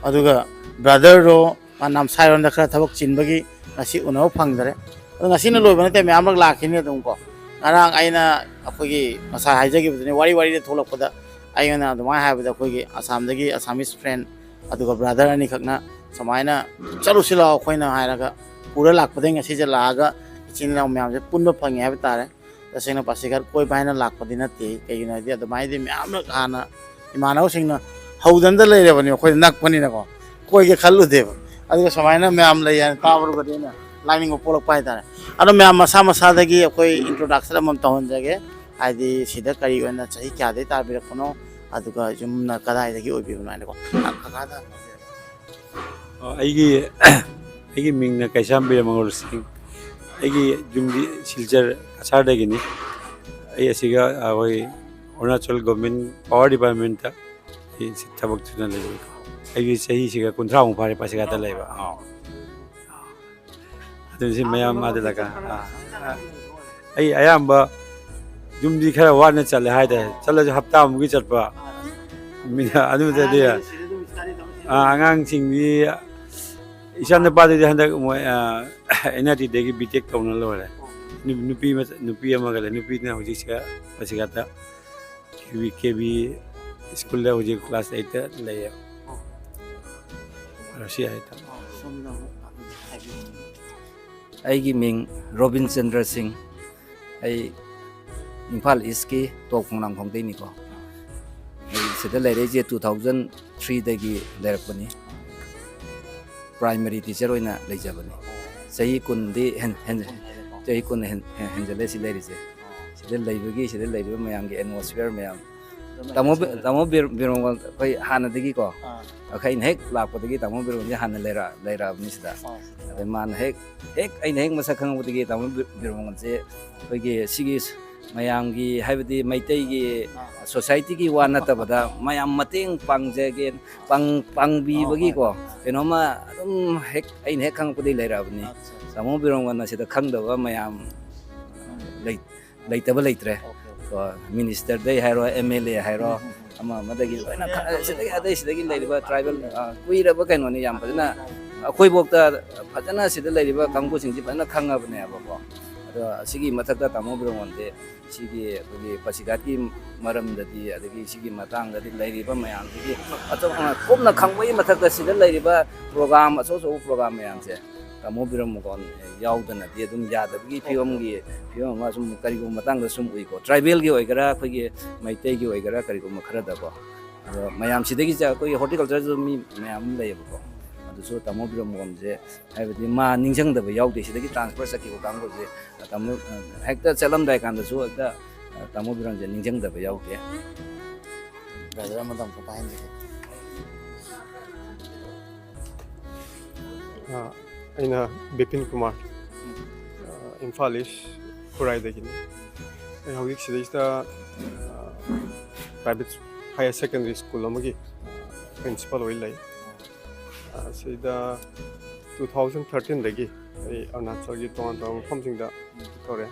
ꯑꯗꯨꯒ ꯕ꯭ꯔꯗꯔꯗꯣ ꯃꯥ ꯅꯝꯁꯥꯏꯔꯣꯝꯗ ꯈꯔ ꯊꯕꯛ ꯆꯤꯟꯕꯒꯤ ꯉꯁꯤ ꯎꯅꯕ ꯐꯪꯗꯔꯦ꯫ ꯑꯗꯣ ꯉꯁꯤꯅ ꯂꯣꯏꯕ ꯅꯠꯇꯦ, ꯃꯌꯥꯝ ꯑꯃ ꯂꯥꯛꯈꯤꯅꯤ ꯑꯗꯨꯝ ꯀꯣ꯫ ꯉꯔꯥꯡ ꯑꯩꯅ ꯑꯩꯈꯣꯏꯒꯤ ꯉꯁꯥꯏ ꯍꯥꯏꯖꯈꯤꯕꯗꯨꯅꯤ, ꯋꯥꯔꯤ ꯋꯥꯔꯤꯗ ꯊꯣꯛꯂꯛꯄꯗ ꯑꯩꯅ ꯑꯗꯨꯃꯥꯏꯅ ꯍꯥꯏꯕꯗ, ꯑꯩꯈꯣꯏꯒꯤ ꯑꯁꯥꯝꯗꯒꯤ ꯑꯁꯥꯃꯤꯁ ꯐ꯭ꯔꯦꯟ, ꯑꯗꯨꯒ ꯕ꯭ꯔꯥꯗꯔ ꯑꯅꯤꯈꯛꯅ ꯁꯨꯃꯥꯏꯅ "ꯆꯠꯂꯨꯁꯤ ꯂꯥꯛꯑꯣ" ꯑꯩꯈꯣꯏꯅ ꯍꯥꯏꯔꯒ ꯄꯨꯔ ꯂꯥꯛꯄꯗꯒꯤ ꯉꯁꯤꯁꯦ ꯂꯥꯛꯑꯒ ꯏꯆꯤꯟ ꯏꯅꯥꯎ ꯃꯌꯥꯝꯁꯦ ꯄꯨꯟꯕ ꯐꯪꯉꯦ ꯍꯥꯏꯕ ꯇꯥꯔꯦ꯫ ꯇꯁꯦꯡꯅ ꯄꯥꯁꯤꯘꯥꯠ ꯀꯣꯏꯕ ꯍꯥꯏꯅ ꯂꯥꯛꯄꯗꯤ ꯅꯠꯇꯦ꯫ ꯀꯩꯒꯤꯅꯣ ꯍꯥꯏꯗꯤ, ꯑꯗꯨꯃꯥꯏꯅꯗꯤ ꯃꯌꯥꯝꯅ ꯍꯥꯟꯅ ꯏꯃꯥꯟꯅꯕꯁꯤꯡꯅ ꯍꯧꯗꯅꯗ ꯂꯩꯔꯕꯅꯤ, ꯑꯩꯈꯣꯏꯗ ꯅꯛꯄꯅꯤꯅꯀꯣ, ꯀꯣꯏꯒꯦ ꯈꯜꯂꯨꯗꯦꯕ꯫ ꯑꯗꯨꯒ ꯁꯨꯃꯥꯏꯅ ꯃꯌꯥꯝ ꯂꯩ ꯍꯥꯏꯅ ꯇꯥꯕꯗꯨꯒꯗꯤ ꯑꯩꯅ ꯂꯥꯛꯅꯤꯡꯕ ꯄꯣꯛꯂꯛꯄ ꯍꯥꯏꯇꯥꯔꯦ꯫ ꯑꯗꯣ ꯃꯌꯥꯝ ꯃꯁꯥ ꯃꯁꯥꯗꯒꯤ ꯑꯩꯈꯣꯏ introduction ꯑꯃꯃꯝ ꯇꯧꯍꯟꯖꯒꯦ꯫ ꯍꯥꯏꯗꯤ, ꯁꯤꯗ ꯀꯔꯤ ꯑꯣꯏꯅ, ꯆꯍꯤ ꯀꯌꯥꯗꯒꯤ ꯇꯥꯕꯤꯔꯛꯄꯅꯣ, ꯑꯗꯨꯒ ꯌꯨꯝꯅ ꯀꯗꯥꯏꯗꯒꯤ ꯑꯣꯏꯕꯤꯕꯅꯣ ꯍꯥꯏꯅꯀꯣ꯫ ꯀꯀꯥꯗ ꯍꯪꯉꯁꯦ꯫ ꯑꯣ, ꯑꯩꯒꯤ ꯑꯩꯒꯤ ꯃꯤꯡꯅ ꯀꯩꯁꯥꯝ ꯕꯤꯔꯃꯪꯒꯣꯜ ꯁꯤꯡ꯫ ꯑꯩꯒꯤ ꯌꯨꯝꯗꯤ ꯁꯤꯜꯆꯔ ꯀꯁꯥꯔꯗꯒꯤꯅꯤ꯫ ꯑꯩ ꯑꯁꯤꯒ ꯑꯩꯈꯣꯏ ꯑꯔꯨꯅꯥꯆꯜ ꯒꯣꯔꯃꯦꯟ ꯄꯥꯋꯔ ꯗꯤꯄꯥꯔꯠꯃꯦꯟꯇ ꯑꯩ ꯁꯤ ꯊꯕꯛ ꯁꯨꯅ ꯂꯩꯕ꯫ ꯑꯩꯒꯤ ꯆꯍꯤꯁꯤꯒ ꯀꯨꯟꯊ꯭ꯔꯥꯃꯨꯛ ꯐꯥꯔꯦ ꯄꯥꯁꯤꯒꯥꯠꯇ ꯂꯩꯕ꯫ ꯑꯥ꯫ ꯑꯗꯨꯅ ꯁꯤ ꯃꯌꯥꯝ ꯑꯗꯨ ꯂꯥꯛꯀ-, ꯑꯥ, ꯑꯥ꯫ ꯑꯩ ꯑꯌꯥꯝꯕ ꯌꯨꯝꯗꯤ ꯈꯔ ꯋꯥꯅ ꯆꯠꯂꯦ ꯍꯥꯏꯇꯥꯔꯦ꯫ ꯆꯠꯂꯁꯨ ꯍꯞꯇꯥꯃꯨꯛꯀꯤ ꯆꯠꯄ꯫ ꯃꯤ-, ꯑꯗꯨꯗꯗꯤ, ꯑꯥ, ꯑꯉꯥꯡꯁꯤꯡꯗꯤ, ꯏꯆꯥ ꯅꯨꯄꯥꯗꯨꯗꯤ ꯍꯟꯗꯛ ꯃꯣꯏ, ꯑꯥ, NIT ꯗꯒꯤ B.Tech ꯇꯧꯅ ꯂꯣꯏꯔꯦ꯫ ꯅꯨ-, ꯅꯨꯄꯤ ꯃꯆꯥ, ꯅꯨꯄꯤ ꯑꯃꯒ ꯂꯩ꯫ ꯅꯨꯄꯤꯗꯨꯅ ꯍꯧꯖꯤꯛꯁꯤꯗ ꯄꯥꯁꯤꯒꯥꯠꯇ ꯀꯦ ꯕꯤ, ꯀꯦ ꯕꯤ ꯁ꯭ꯀꯨꯜꯗ ꯍꯧꯖꯤꯛ ꯀ꯭ꯂꯥꯁ ꯑꯩꯠꯇ ꯂꯩꯌꯦ꯫ ꯑꯣ꯫ ꯁꯤ ꯍꯥꯏꯇꯥꯔꯦ꯫ ꯑꯣ, ꯁꯣꯝꯗ ꯑꯃꯨꯛ ꯍꯥꯏꯕꯤꯌꯨ꯫ ꯑꯩꯒꯤ ꯃꯤꯡ ꯔꯣꯕꯤꯟ ꯆꯟꯗ꯭ꯔ ꯁꯤꯡ꯫ ꯑꯩ ꯏꯝꯐꯥꯜ ꯏꯁꯀꯤ ꯇꯣꯞ ꯈꯣꯡꯅꯥꯡꯈꯣꯡꯗꯩꯅꯤꯀꯣ꯫ ꯑꯩ ꯁꯤꯗ ꯂꯩꯔꯛꯏꯁꯦ two thousand three ꯗꯒꯤ ꯂꯩꯔꯛꯄꯅꯤ꯫ ꯄ꯭ꯔꯥꯏꯃꯔꯤ ꯇꯤꯆꯔ ꯑꯣꯏꯅ ꯂꯩꯖꯕꯅꯤ꯫ ꯆꯍꯤ ꯀꯨꯟꯗꯤ ꯍꯦꯟ-, ꯍꯦꯟ-, ꯆꯍꯤ ꯀꯨꯟ ꯍꯦꯟ-, ꯍꯦꯟ-, ꯍꯦꯟꯖꯜꯂꯦ ꯁꯤ ꯂꯩꯔꯤꯁꯦ꯫ ꯁꯤꯗ ꯂꯩꯕꯒꯤ, ꯁꯤꯗ ꯂꯩꯔꯤꯕ ꯃꯌꯥꯝꯒꯤ ꯑꯦꯠꯃꯣꯁꯐꯤꯌꯔ ꯃꯌꯥꯝ꯫ ꯇꯥꯃꯣ ꯕꯤ-, ꯇꯥꯃꯣ ꯕꯤꯔ-, ꯕꯤꯔꯃꯪꯒꯣꯜ ꯑꯩꯈꯣꯏ ꯍꯥꯟꯅꯗꯒꯤ ꯀꯣ, ꯑꯥ꯫ ꯑꯩꯈꯣꯏ ꯑꯩꯅ ꯍꯦꯛ ꯂꯥꯛꯄꯗꯒꯤ ꯇꯥꯃꯣ ꯕꯤꯔꯃꯪꯒꯣꯜꯁꯦ ꯍꯥꯟꯅ ꯂꯩꯔ-, ꯂꯩꯔꯛꯑꯕꯅꯤ ꯁꯤꯗ꯫ ꯑꯥ꯫ ꯑꯗꯩ ꯃꯥꯅ ꯍꯦꯛ, ꯍꯦꯛ ꯑꯩꯅ ꯍꯦꯛ ꯃꯁꯛ ꯈꯪꯉꯛꯄꯗꯒꯤ ꯇꯥꯃꯣ ꯕꯤ-, ꯕꯤꯔꯃꯪꯒꯣꯜꯁꯦ ꯑꯩꯈꯣꯏꯒꯤ ꯁꯤꯒꯤ ꯃꯌꯥꯝꯒꯤ, ꯍꯥꯏꯕꯗꯤ ꯃꯩꯇꯩꯒꯤ ꯑꯥ꯫ ꯁꯣꯁꯥꯏꯇꯤꯒꯤ ꯋꯥ ꯅꯠꯇꯕꯗ ꯃꯌꯥꯝ ꯃꯇꯦꯡ ꯄꯥꯡꯖꯒꯦ, ꯄꯥꯡ-, ꯄꯥꯡꯕꯤꯕꯒꯤꯀꯣ, ꯑꯣ, ꯍꯣꯏ, ꯍꯣꯏ꯫ ꯀꯩꯅꯣꯝꯃ ꯑꯗꯨꯝ ꯍꯦꯛ, ꯑꯩꯅ ꯍꯦꯛ ꯈꯪꯉꯛꯄꯗꯒꯤ ꯂꯩꯔꯛꯑꯕꯅꯤ꯫ ꯑꯠꯆꯥ, ꯑꯠꯆꯥ꯫ ꯇꯥꯃꯣ ꯕꯤꯔꯃꯪꯒꯣꯜꯅ ꯁꯤꯗ ꯈꯪꯗꯕ ꯃꯌꯥꯝ ꯎꯝ꯫ ꯂꯩ-, ꯂꯩꯇꯕ ꯂꯩꯇ꯭ꯔꯦ꯫ Okay, okay. ꯀꯣ, ꯃꯤꯅꯤꯁꯇꯔꯗꯩ ꯍꯥꯏꯔꯣ, MLA ꯍꯥꯏꯔꯣ, ꯎꯝ, ꯎꯝ, ꯎꯝ꯫ ꯑꯃ ꯑꯃꯗꯒꯤ ꯂꯣꯏꯅ ꯈ-, ꯁꯤꯗꯒꯤ, ꯑꯇꯩ ꯁꯤꯗꯒꯤ ꯂꯩꯔꯤꯕ ꯇ꯭ꯔꯥꯏꯕꯦꯜ, ꯑ, ꯀꯨꯏꯔꯕ ꯀꯩꯅꯣꯅꯤ ꯌꯥꯝ ꯐꯖꯅ, ꯑꯩꯈꯣꯏꯐꯥꯎꯗ ꯐꯖꯅ ꯁꯤꯗ ꯂꯩꯔꯤꯕ ꯀꯥꯡꯕꯨꯁꯤꯡꯁꯤ ꯐꯖꯅ ꯈꯪꯉꯕꯅꯦꯕꯀꯣ꯫ ꯑꯗꯣ ꯑꯁꯤꯒꯤ ꯃꯊꯛꯇ ꯇꯥꯃꯣ ꯕꯤꯔꯣꯟꯁꯦ ꯁꯤꯒꯤ ꯑꯩꯈꯣꯏꯒꯤ ꯄꯥꯁꯤꯘꯥꯠꯀꯤ ꯃꯔꯝꯗꯗꯤ, ꯑꯗꯒꯤ ꯁꯤꯒꯤ ꯃꯇꯥꯡꯗꯗꯤ ꯂꯩꯔꯤꯕ ꯃꯌꯥꯝꯁꯤꯒꯤ ꯑꯆꯧ ꯀꯨꯞꯅ ꯈꯪꯕꯒꯤ ꯃꯊꯛꯇ ꯁꯤꯗ ꯂꯩꯔꯤꯕ ꯄ꯭ꯔꯣꯒ꯭ꯔꯥꯝ, ꯑꯆꯧ ꯑꯆꯧꯕ ꯄ꯭ꯔꯣꯒ꯭ꯔꯥꯝ ꯃꯌꯥꯝꯁꯦ ꯇꯥꯃꯣ ꯕꯤꯔꯣꯟ ꯃꯨꯀꯣꯟ ꯌꯥꯎꯗꯅꯗꯤ ꯑꯗꯨꯝ ꯌꯥꯗꯕꯒꯤ ꯐꯤꯕꯝꯒꯤ ꯐꯤꯕꯝ ꯑꯃ ꯁꯨꯝ ꯀꯔꯤꯒꯨꯝꯕ ꯃꯇꯥꯡꯗ ꯁꯨꯝ ꯎꯏꯀꯣ꯫ ꯇ꯭ꯔꯥꯏꯕꯦꯜꯒꯤ ꯑꯣꯏꯒꯦꯔꯥ, ꯑꯩꯈꯣꯏꯒꯤ ꯃꯩꯇꯩꯒꯤ ꯑꯣꯏꯒꯦꯔꯥ, ꯀꯔꯤꯒꯨꯝꯕ ꯈꯔꯗꯀꯣ꯫ ꯑꯗꯣ ꯃꯌꯥꯝ ꯁꯤꯗꯒꯤ ꯆ-, ꯑꯩꯈꯣꯏꯒꯤ ꯍꯣꯔꯇꯤꯀꯜꯆꯔꯁꯨ ꯃꯤ ꯃꯌꯥꯝ ꯑꯃ ꯂꯩꯌꯦꯕꯀꯣ꯫ ꯑꯗꯨꯁꯨ ꯇꯥꯃꯣ ꯕꯤꯔꯣꯟ ꯃꯨꯀꯣꯟꯁꯦ, ꯍꯥꯏꯕꯗꯤ ꯃꯥ ꯅꯤꯡꯁꯤꯡꯗꯕ ꯌꯥꯎꯗꯦ꯫ ꯁꯤꯗꯒꯤ ꯇ꯭ꯔꯥꯟꯁꯐꯔ ꯆꯠꯈꯤꯕ ꯀꯥꯡꯕꯨꯁꯦ ꯇꯥꯃꯣ, ꯍꯦꯛꯇ ꯆꯠꯂꯝꯗꯥꯏ ꯀꯥꯟꯗꯁꯨ ꯍꯦꯛꯇ ꯇꯥꯃꯣ ꯕꯤꯔꯣꯟꯁꯦ ꯅꯤꯡꯁꯤꯡꯗꯕ ꯌꯥꯎꯗꯦ꯫ ꯕ꯭ꯔꯗꯔ ꯑꯃꯗ ꯑꯃꯨꯛꯀ ꯄꯥꯏꯍꯟꯖꯒꯦ꯫ ꯑ, ꯑꯩꯅ ꯕꯤꯄꯤꯟ ꯀꯨꯃꯥꯔ, ꯑ, ꯏꯝꯐꯥꯜ ꯏꯁ ꯈꯨꯔꯥꯏꯗꯒꯤꯅꯤ꯫ ꯑꯩ ꯍꯧꯖꯤꯛ ꯁꯤꯗꯩꯁꯤꯗ, ꯑ, ꯄ꯭ꯔꯥꯏꯚꯦꯠ ꯍꯥꯌꯔ ꯁꯦꯀꯦꯟꯗꯔꯤ ꯁ꯭ꯀꯨꯜ ꯑꯃꯒꯤ, ꯑ, ꯄ꯭ꯔꯤꯟꯁꯤꯄꯥꯜ ꯑꯣꯏ ꯂꯩ꯫ ꯑ, ꯁꯤꯗ two thousand thirteen ꯗꯒꯤ ꯑꯩ ꯑꯔꯨꯅꯥꯆꯜꯒꯤ ꯇꯣꯉꯥꯟ ꯇꯣꯉꯥꯟꯕ ꯃꯐꯝꯁꯤꯡꯗ ꯇꯧꯔꯦ꯫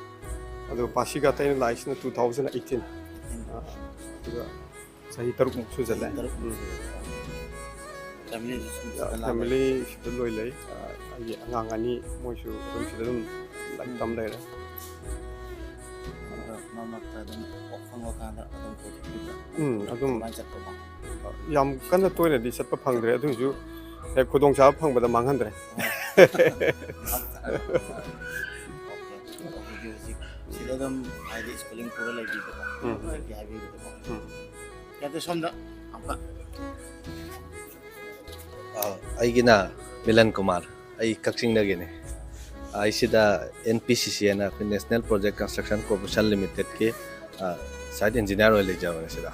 ꯑꯗꯨꯒ ꯄꯥꯁꯤꯘꯥꯠꯇ ꯑꯩꯅ ꯂꯥꯛꯏꯁꯤꯅ two thousand eighteen꯫ ꯑ, ꯑꯗꯨꯒ ꯆꯍꯤ ꯇꯔꯨꯛꯃꯨꯛ ꯁꯨꯖꯜꯂꯦ꯫ ꯇꯔꯨꯛꯃꯨꯛ ꯎꯝ꯫ ꯁꯨꯖꯜꯂꯦ꯫ ꯐꯦꯃꯤꯂꯤꯁꯨ ꯁꯨꯝ ꯁꯤꯗ ꯂꯥꯛꯑꯦ꯫ ꯐꯦꯃꯤꯂꯤ ꯁꯤꯗ ꯂꯣꯏ ꯂꯩ꯫ ꯑ, ꯑꯩꯒꯤ ꯑꯉꯥꯡ ꯑꯅꯤ, ꯃꯣꯏꯁꯨ ꯑꯗꯨꯝ ꯁꯤꯗ ꯑꯗꯨꯝ ꯂꯥꯏꯔꯤꯛ ꯇꯝ ꯂꯩꯔꯦ꯫ ꯑꯗꯣ ꯃꯔꯛ ꯃꯔꯛꯇ ꯑꯗꯨꯝ ꯑꯣꯐ ꯐꯪꯕ ꯀꯥꯟꯗ ꯑꯗꯨꯝ ꯀꯣꯏꯊꯣꯛꯄꯤꯕ꯭ꯔꯥ? ꯎꯝ, ꯑꯗꯨꯝ꯫ ꯑꯗꯨꯃꯥꯏꯅ ꯆꯠꯄꯀꯣ? ꯌꯥꯝ ꯀꯟꯅ ꯇꯣꯏꯅꯗꯤ ꯆꯠꯄ ꯐꯪꯗ꯭ꯔꯦ, ꯑꯗꯨ ꯑꯣꯏꯁꯨ ꯍꯦꯛ ꯈꯨꯗꯣꯡꯆꯥꯕ ꯐꯪꯕꯗ ꯃꯥꯡꯍꯟꯗ꯭ꯔꯦ꯫ ꯑꯣ꯫ ꯑꯣꯀꯦ꯫ ꯑꯗꯨꯗꯤ ꯍꯧꯖꯤꯛ ꯁꯤꯗ ꯑꯗꯨꯝ ꯍꯥꯏꯗꯤ ꯁ꯭ꯀꯨꯂꯤꯡ ꯄꯨꯔ ꯂꯩꯕꯤꯕꯀꯣ? ꯎꯝ꯫ ꯍꯧꯖꯤꯛꯀꯤ ꯍꯥꯏꯕꯤꯕꯗꯀꯣ? ꯎꯝ꯫ ꯌꯥꯗꯦ, ꯁꯣꯝꯗ ꯑꯃꯨꯛꯀ꯫ ꯑ, ꯑꯩꯒꯤꯅ ꯃꯤꯂꯟ ꯀꯨꯃꯥꯔ, ꯑꯩ ꯀꯛꯆꯤꯡꯗꯒꯤꯅꯤ꯫ ꯑꯩ ꯁꯤꯗ N P C C ꯍꯥꯏꯅ ꯑꯩꯈꯣꯏ National Project Construction Corporation Limitedꯀꯤ, ꯑ, site engineer ꯑꯣꯏꯅ ꯂꯩꯖꯕꯅꯦ ꯁꯤꯗ꯫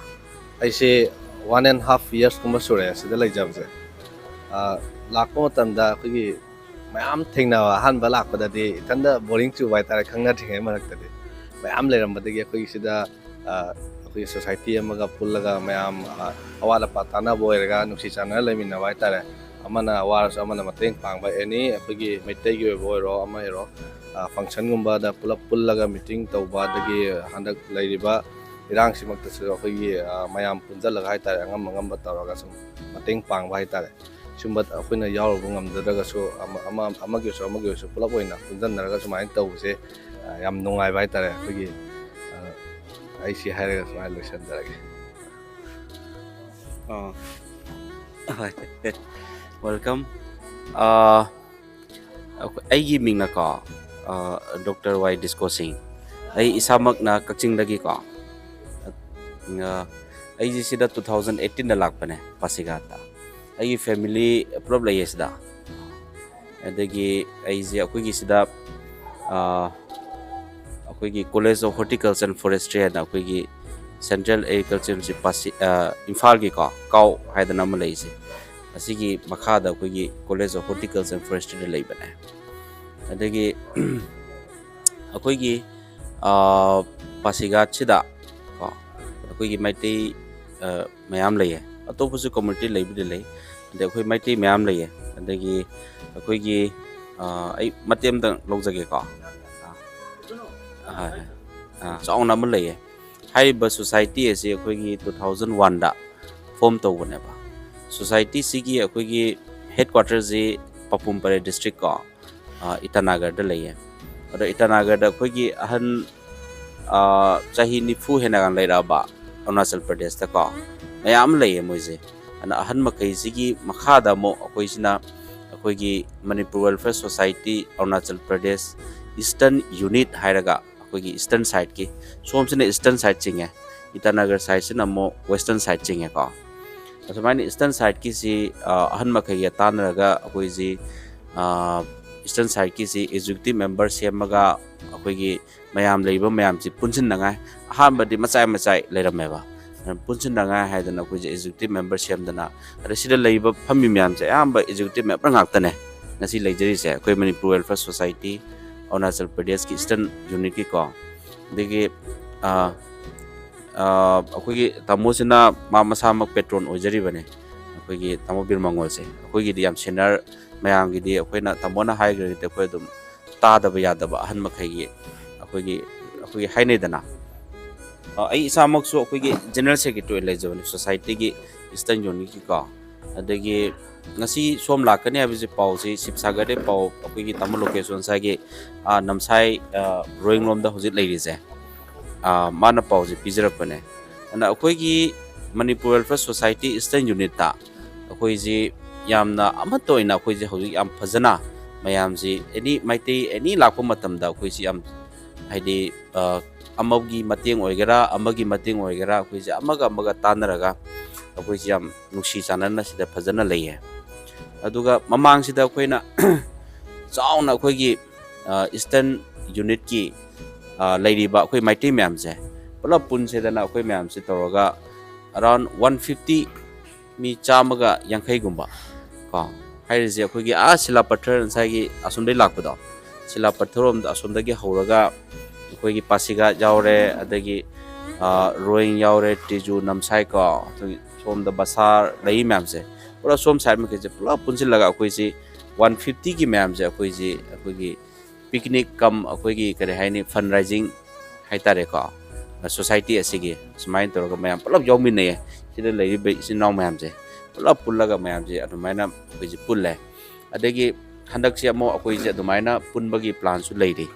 ꯑꯩꯁꯦ one and half years ꯀꯨꯝꯕ ꯁꯨꯔꯦ ꯁꯤꯗ ꯂꯩꯖꯕꯁꯦ꯫ ꯑ, ꯂꯥꯛꯄ ꯃꯇꯝꯗ ꯑꯩꯈꯣꯏꯒꯤ ꯃꯌꯥꯝ ꯊꯦꯡꯅꯕ, ꯑꯍꯥꯟꯕ ꯂꯥꯛꯄꯗꯗꯤ ꯏꯊꯟꯗ ꯕꯣꯔꯤꯡ ꯆꯨꯕ ꯍꯥꯏꯇꯥꯔꯦ, ꯈꯪꯅꯗ꯭ꯔꯤꯉꯩ ꯃꯔꯛꯇꯗꯤ꯫ ꯃꯌꯥꯝ ꯂꯩꯔꯝꯕꯗꯒꯤ ꯑꯩꯈꯣꯏꯒꯤ ꯁꯤꯗ, ꯑ, ꯑꯩꯈꯣꯏꯒꯤ ꯁꯣꯁꯥꯏꯇꯤ ꯑꯃꯒ ꯄꯨꯜꯂꯒ ꯃꯌꯥꯝ, ꯑ, ꯑꯋꯥꯠ ꯑꯄꯥ ꯇꯥꯟꯅꯕ ꯑꯣꯏꯔꯒ ꯅꯨꯡꯁꯤ ꯆꯥꯟꯅꯅ ꯂꯩꯃꯤꯟꯅꯕ ꯍꯥꯏꯇꯥꯔꯦ꯫ ꯑꯃꯅ ꯋꯥꯔꯁꯨ ꯑꯃꯅ ꯃꯇꯦꯡ ꯄꯥꯡꯕ, ꯑꯦꯅꯤ ꯑꯩꯈꯣꯏꯒꯤ ꯃꯩꯇꯩꯒꯤ ꯑꯣꯏꯕ ꯑꯣꯏꯔꯣ, ꯑꯃ ꯑꯣꯏꯔꯣ, ꯑ, ꯐꯪꯁꯟꯒꯨꯝꯕꯗ ꯄꯨꯂꯞ ꯄꯨꯜꯂꯒ ꯃꯤꯇꯤꯡ ꯇꯧꯕ, ꯑꯗꯒꯤ ꯍꯟꯗꯛ ꯂꯩꯔꯤꯕ ꯏꯔꯥꯡꯁꯤꯃꯛꯇꯁꯨ ꯑꯩꯈꯣꯏꯒꯤ, ꯑ, ꯃꯌꯥꯝ ꯄꯨꯟꯁꯤꯜꯂꯒ ꯍꯥꯏꯇꯥꯔꯦ, ꯑꯉꯝ ꯑꯉꯝꯕ ꯇꯧꯔꯒ ꯁꯨꯝ ꯃꯇꯦꯡ ꯄꯥꯡꯕ ꯍꯥꯏꯇꯥꯔꯦ꯫ ꯁꯨꯝꯕ ꯑꯩꯈꯣꯏꯅ ꯌꯥꯎꯔꯨꯕ ꯉꯝꯖꯗ꯭ꯔꯒꯁꯨ, ꯑꯃ, ꯑꯃ, ꯑꯃꯒꯤ ꯑꯣꯏꯔꯁꯨ, ꯑꯃꯒꯤ ꯑꯣꯏꯔꯁꯨ, ꯄꯨꯂꯞ ꯑꯣꯏꯅ ꯄꯨꯟꯁꯤꯟꯅꯔꯒ ꯁꯨꯃꯥꯏꯅ ꯇꯧꯕꯁꯦ, ꯑ, ꯌꯥꯝ ꯅꯨꯡꯉꯥꯏꯕ ꯍꯥꯏꯇꯥꯔꯦ꯫ ꯑꯩꯈꯣꯏꯒꯤ, ꯑ, ꯑꯩ ꯁꯤ ꯍꯥꯏꯔꯒ ꯁꯨꯃꯥꯏꯅ ꯂꯣꯏꯁꯤꯟꯖꯔꯒꯦ꯫ ꯑ, ꯍꯣꯏ꯫ Welcome꯫ ꯑ, ꯑꯩꯈꯣꯏ, ꯑꯩꯒꯤ ꯃꯤꯡꯅꯀꯣ, ꯑ, ꯗꯣꯛꯇꯔ ꯋꯥꯏ ꯗꯤꯁꯀꯣ ꯁꯤꯡ꯫ ꯑꯩ ꯏꯁꯥꯃꯛꯅ ꯀꯛꯆꯤꯡꯗꯒꯤꯀꯣ꯫ ꯑ, ꯑꯩꯁꯦ ꯁꯤꯗ two thousand eighteen ꯗ ꯂꯥꯛꯄꯅꯦ, ꯄꯥꯁꯤꯒꯥꯠꯇ꯫ ꯑꯩꯒꯤ family ꯄꯨꯂꯞ ꯂꯩꯌꯦ ꯁꯤꯗ꯫ ꯑꯗꯒꯤ ꯑꯩꯁꯦ ꯑꯩꯈꯣꯏꯒꯤ ꯁꯤꯗ, ꯑ, ꯑꯩꯈꯣꯏꯒꯤ College of Horticulture and Forestry ꯍꯥꯏꯅ ꯑꯩꯈꯣꯏꯒꯤ Central Agriculture University ꯄꯥꯁꯤ-, ꯑ, ꯏꯝꯐꯥꯜꯒꯤꯀꯣ, ꯀꯥꯎ ꯍꯥꯏꯗꯅ ꯑꯃ ꯂꯩꯔꯤꯁꯦ, ꯑꯁꯤꯒꯤ ꯃꯈꯥꯗ ꯑꯩꯈꯣꯏꯒꯤ College of Horticulture and Forestry ꯗ ꯂꯩꯕꯅꯦ꯫ ꯑꯗꯒꯤ ꯑꯩꯈꯣꯏꯒꯤ, ꯑ, ꯄꯥꯁꯤꯒꯥꯠꯁꯤꯗ ꯀꯣ, ꯑꯩꯈꯣꯏꯒꯤ ꯃꯩꯇꯩ, ꯑ, ꯃꯌꯥꯝ ꯂꯩꯌꯦ꯫ ꯑꯇꯣꯞꯄꯁꯨ community ꯂꯩꯕꯨꯗꯤ ꯂꯩ꯫ ꯑꯗꯩ ꯑꯩꯈꯣꯏ ꯃꯩꯇꯩ ꯃꯌꯥꯝ ꯂꯩꯌꯦ꯫ ꯑꯗꯒꯤ ꯑꯩꯈꯣꯏꯒꯤ, ꯑ, ꯑꯩ ꯃꯇꯦꯛ ꯑꯃꯇꯪ ꯂꯧꯖꯒꯦꯀꯣ꯫ ꯑ, ꯍꯣꯏ, ꯍꯣꯏ꯫ ꯑ, ꯆꯥꯎꯅ ꯑꯃ ꯂꯩꯌꯦ꯫ ꯍꯥꯏꯔꯤꯕ society ꯑꯁꯤ ꯑꯩꯈꯣꯏꯒꯤ two thousand one ꯗ form ꯇꯧꯕꯅꯦꯕ꯫ Society ꯁꯤꯒꯤ ꯑꯩꯈꯣꯏꯒꯤ headquarter ꯁꯤ ꯄꯥꯄꯨꯝ ꯄꯥꯔꯦ district ꯀꯣ, ꯑ, ꯏꯇꯥꯅꯒꯔꯗ ꯂꯩꯌꯦ꯫ ꯑꯗꯣ ꯏꯇꯥꯅꯒꯔꯗ ꯑꯩꯈꯣꯏꯒꯤ ꯑꯍꯟ, ꯑ, ꯆꯍꯤ ꯅꯤꯐꯨ ꯍꯦꯟꯅꯒ ꯂꯩꯔꯛꯑꯕ ꯑꯔꯨꯅꯥꯆꯜ ꯄ꯭ꯔꯗꯦꯁꯇꯀꯣ ꯃꯌꯥꯝ ꯑꯃ ꯂꯩꯌꯦ ꯃꯣꯏꯁꯦ꯫ ꯑꯗꯨꯅ ꯑꯍꯟ ꯃꯈꯩꯁꯤꯒꯤ ꯃꯈꯥꯗ ꯑꯃꯨꯛ ꯑꯩꯈꯣꯏꯁꯤꯅ ꯑꯩꯈꯣꯏꯒꯤ Manipur Welfare Society Arunachal Pradesh Eastern Unit ꯍꯥꯏꯔꯒ ꯑꯩꯈꯣꯏꯒꯤ Eastern side ꯀꯤ, ꯁꯣꯝꯁꯤꯅ Eastern side ꯆꯤꯡꯉꯦ, ꯏꯇꯥꯅꯒꯔ side ꯁꯤꯅ ꯑꯃꯨꯛ Western side ꯆꯤꯡꯉꯦꯀꯣ꯫ ꯑꯁꯨꯃꯥꯏꯅ Eastern side ꯀꯤꯁꯤ, ꯑ, ꯑꯍꯟ ꯃꯈꯩꯒ ꯇꯥꯟꯅꯔꯒ ꯑꯩꯈꯣꯏꯁꯤ, ꯑ, Eastern side ꯀꯤꯁꯤ executive member ꯁꯦꯝꯃꯒ ꯑꯩꯈꯣꯏꯒꯤ ꯃꯌꯥꯝ ꯂꯩꯔꯤꯕ ꯃꯌꯥꯝꯁꯤ ꯄꯨꯟꯁꯤꯟꯅꯉꯥꯏ, ꯑꯍꯥꯟꯕꯗꯤ ꯃꯆꯥꯏ ꯃꯆꯥꯏ ꯂꯩꯔꯝꯃꯦꯕ, ꯑꯗꯨꯅ ꯄꯨꯟꯁꯤꯟꯅꯉꯥꯏ ꯍꯥꯏꯗꯅ ꯑꯩꯈꯣꯏꯁꯦ executive member ꯁꯦꯝꯗꯅ, ꯑꯗ ꯁꯤꯗ ꯂꯩꯔꯤꯕ ꯐꯝꯃꯤ ꯃꯌꯥꯝꯁꯦ ꯑꯌꯥꯝꯕ executive member ꯉꯥꯛꯇꯅꯦ ꯉꯁꯤ ꯂꯩꯖꯔꯤꯁꯦ, ꯑꯩꯈꯣꯏ Manipur Welfare Society ꯑꯔꯨꯅꯥꯆꯜ ꯄ꯭ꯔꯗꯦꯁꯀꯤ Eastern Unit ꯀꯤꯀꯣ꯫ ꯑꯗꯒꯤ, ꯑ, ꯑ, ꯑꯩꯈꯣꯏꯒꯤ ꯇꯥꯃꯣꯁꯤꯅ ꯃꯥ ꯃꯁꯥꯃꯛ patron ꯑꯣꯏꯖꯔꯤꯕꯅꯦ, ꯑꯩꯈꯣꯏꯒꯤ ꯇꯥꯃꯣ ꯕꯤꯔ ꯃꯉꯣꯜꯁꯦ꯫ ꯑꯩꯈꯣꯏꯒꯤꯗꯤ ꯌꯥꯝ senior ꯃꯌꯥꯝꯒꯤꯗꯤ ꯑꯩꯈꯣꯏꯅ ꯇꯥꯃꯣꯅ ꯍꯥꯏꯈ꯭ꯔꯒꯗꯤ ꯑꯩꯈꯣꯏ ꯑꯗꯨꯝ ꯇꯥꯗꯕ ꯌꯥꯗꯕ ꯑꯍꯟ ꯃꯈꯩꯒꯤ ꯑꯩꯈꯣꯏꯒꯤ, ꯑꯩꯈꯣꯏꯒꯤ ꯍꯥꯏꯅꯩꯗꯅ꯫ ꯑ, ꯑꯩ ꯏꯁꯥꯃꯛꯁꯨ ꯑꯩꯈꯣꯏꯒꯤ general secretary ꯑꯣꯏꯅ ꯂꯩꯖꯕꯅꯤ society ꯒꯤ Eastern Unit ꯀꯤꯀꯣ꯫ ꯑꯗꯒꯤ, ꯉꯁꯤ ꯁꯣꯝ ꯂꯥꯛꯀꯅꯤ ꯍꯥꯏꯕꯁꯤ ꯄꯥꯎꯁꯤ ꯁꯤꯕꯁꯥꯒꯔꯗꯩ ꯄꯥꯎ ꯑꯩꯈꯣꯏꯒꯤ ꯇꯥꯃꯣ ꯂꯣꯀꯦꯁꯣꯟ ꯉꯁꯥꯏꯒꯤ, ꯑ, ꯅꯝꯁꯥꯏ, ꯑ, ꯔꯣꯌꯤꯡꯂꯣꯝꯗ ꯍꯧꯖꯤꯛ ꯂꯩꯔꯤꯁꯦ, ꯑ, ꯃꯥꯅ ꯄꯥꯎꯁꯤ ꯄꯤꯖꯔꯛꯄꯅꯦ꯫ ꯑꯗꯨꯅ ꯑꯩꯈꯣꯏꯒꯤ ꯃꯅꯤꯄꯨꯔ ꯋꯦꯜꯐꯤꯌꯔ ꯁꯣꯁꯥꯏꯇꯤ ꯏꯁꯇꯔꯟ ꯌꯨꯅꯤꯠꯇ ꯑꯩꯈꯣꯏꯁꯤ ꯌꯥꯝꯅ ꯑꯃꯠꯇ ꯑꯣꯏꯅ ꯑꯩꯈꯣꯏꯁꯦ ꯍꯧꯖꯤꯛ ꯌꯥꯝ ꯐꯖꯅ ꯃꯌꯥꯝꯁꯤ ꯑꯦꯅꯤ ꯃꯩꯇꯩ ꯑꯦꯅꯤ ꯂꯥꯛꯄ ꯃꯇꯝꯗ ꯑꯩꯈꯣꯏꯁꯤ ꯌꯥꯝ ꯍꯥꯏꯗꯤ, ꯑ, ꯑꯃꯒꯤ ꯃꯇꯦꯡ ꯑꯣꯏꯒꯦꯔꯥ, ꯑꯃꯒꯤ ꯃꯇꯦꯡ ꯑꯣꯏꯒꯦꯔꯥ, ꯑꯩꯈꯣꯏꯁꯦ ꯑꯃꯒ ꯑꯃꯒ ꯇꯥꯟꯅꯔꯒ ꯑꯩꯈꯣꯏꯁꯦ ꯌꯥꯝ ꯅꯨꯡꯁꯤ ꯆꯥꯟꯅꯅ ꯁꯤꯗ ꯐꯖꯅ ꯂꯩꯌꯦ꯫ ꯑꯗꯨꯒ ꯃꯃꯥꯡꯁꯤꯗ ꯑꯩꯈꯣꯏꯅ ꯆꯥꯎꯅ ꯑꯩꯈꯣꯏꯒꯤ, ꯑ, ꯏꯁꯇꯔꯟ ꯌꯨꯅꯤꯠꯀꯤ, ꯑ, ꯂꯩꯔꯤꯕ ꯑꯩꯈꯣꯏ ꯃꯩꯇꯩ ꯃꯌꯥꯝꯁꯦ ꯄꯨꯂꯞ ꯄꯨꯟꯁꯦꯗꯅ ꯑꯩꯈꯣꯏ ꯃꯌꯥꯝꯁꯦ ꯇꯧꯔꯒ around one fifty, ꯃꯤ ꯆꯥꯝꯃꯒ ꯌꯥꯡꯈꯩꯒꯨꯝꯕ ꯀꯣ, ꯍꯥꯏꯔꯤꯁꯦ ꯑꯩꯈꯣꯏꯒꯤ ꯑꯥ ꯁꯤꯂꯥꯄꯊꯔ ꯉꯁꯥꯏꯒꯤ ꯑꯁꯣꯝꯗꯒꯤ ꯂꯥꯛꯄꯗꯣ, ꯁꯤꯂꯥꯄꯊꯔ ꯔꯣꯝꯗ ꯑꯁꯣꯝꯗꯒꯤ ꯍꯧꯔꯒ ꯑꯩꯈꯣꯏꯒꯤ ꯄꯥꯁꯤꯒꯥꯠ ꯌꯥꯎꯔꯦ, ꯑꯗꯒꯤ, ꯑ, ꯔꯣꯌꯤꯡ ꯌꯥꯎꯔꯦ, ꯇꯤꯖꯨ, ꯅꯝꯁꯥꯏ ꯀꯣ, ꯑꯗꯨꯒꯤ ꯁꯣꯝꯗ ꯕꯁꯥꯔ ꯂꯩ ꯃꯌꯥꯝꯁꯦ ꯄꯨꯔꯥ ꯁꯣꯝ ꯁꯥꯏꯠ ꯃꯈꯩꯁꯦ ꯄꯨꯂꯞ ꯄꯨꯟꯁꯤꯜꯂꯒ ꯑꯩꯈꯣꯏꯁꯤ one fiftyꯒꯤ ꯃꯌꯥꯝꯁꯦ ꯑꯩꯈꯣꯏꯁꯤ ꯑꯩꯈꯣꯏꯒꯤ picnic cum ꯑꯩꯈꯣꯏꯒꯤ ꯀꯔꯤ ꯍꯥꯏꯅꯤ, fundraising ꯍꯥꯏꯇꯥꯔꯦꯀꯣ, ꯁꯣꯁꯥꯏꯇꯤ ꯑꯁꯤꯒꯤ ꯁꯨꯃꯥꯏꯅ ꯇꯧꯔꯒ ꯃꯌꯥꯝ ꯄꯨꯂꯞ ꯌꯥꯎꯃꯤꯟꯅꯩꯌꯦ꯫ ꯁꯤꯗ ꯂꯩꯔꯤꯕ ꯏꯆꯤꯟ ꯏꯅꯥꯎ ꯃꯌꯥꯝꯁꯦ ꯄꯨꯂꯞ ꯄꯨꯜꯂꯒ ꯃꯌꯥꯝꯁꯦ ꯑꯗꯨꯃꯥꯏꯅ ꯑꯩꯈꯣꯏꯁꯦ ꯄꯨꯜꯂꯦ꯫ ꯑꯗꯒꯤ ꯍꯟꯗꯛꯁꯦ ꯑꯃꯨꯛ ꯑꯩꯈꯣꯏꯁꯦ ꯑꯗꯨꯃꯥꯏꯅ ꯄꯨꯟꯕꯒꯤ ꯄ꯭ꯂꯥꯟꯁꯨ ꯂꯩꯔꯤ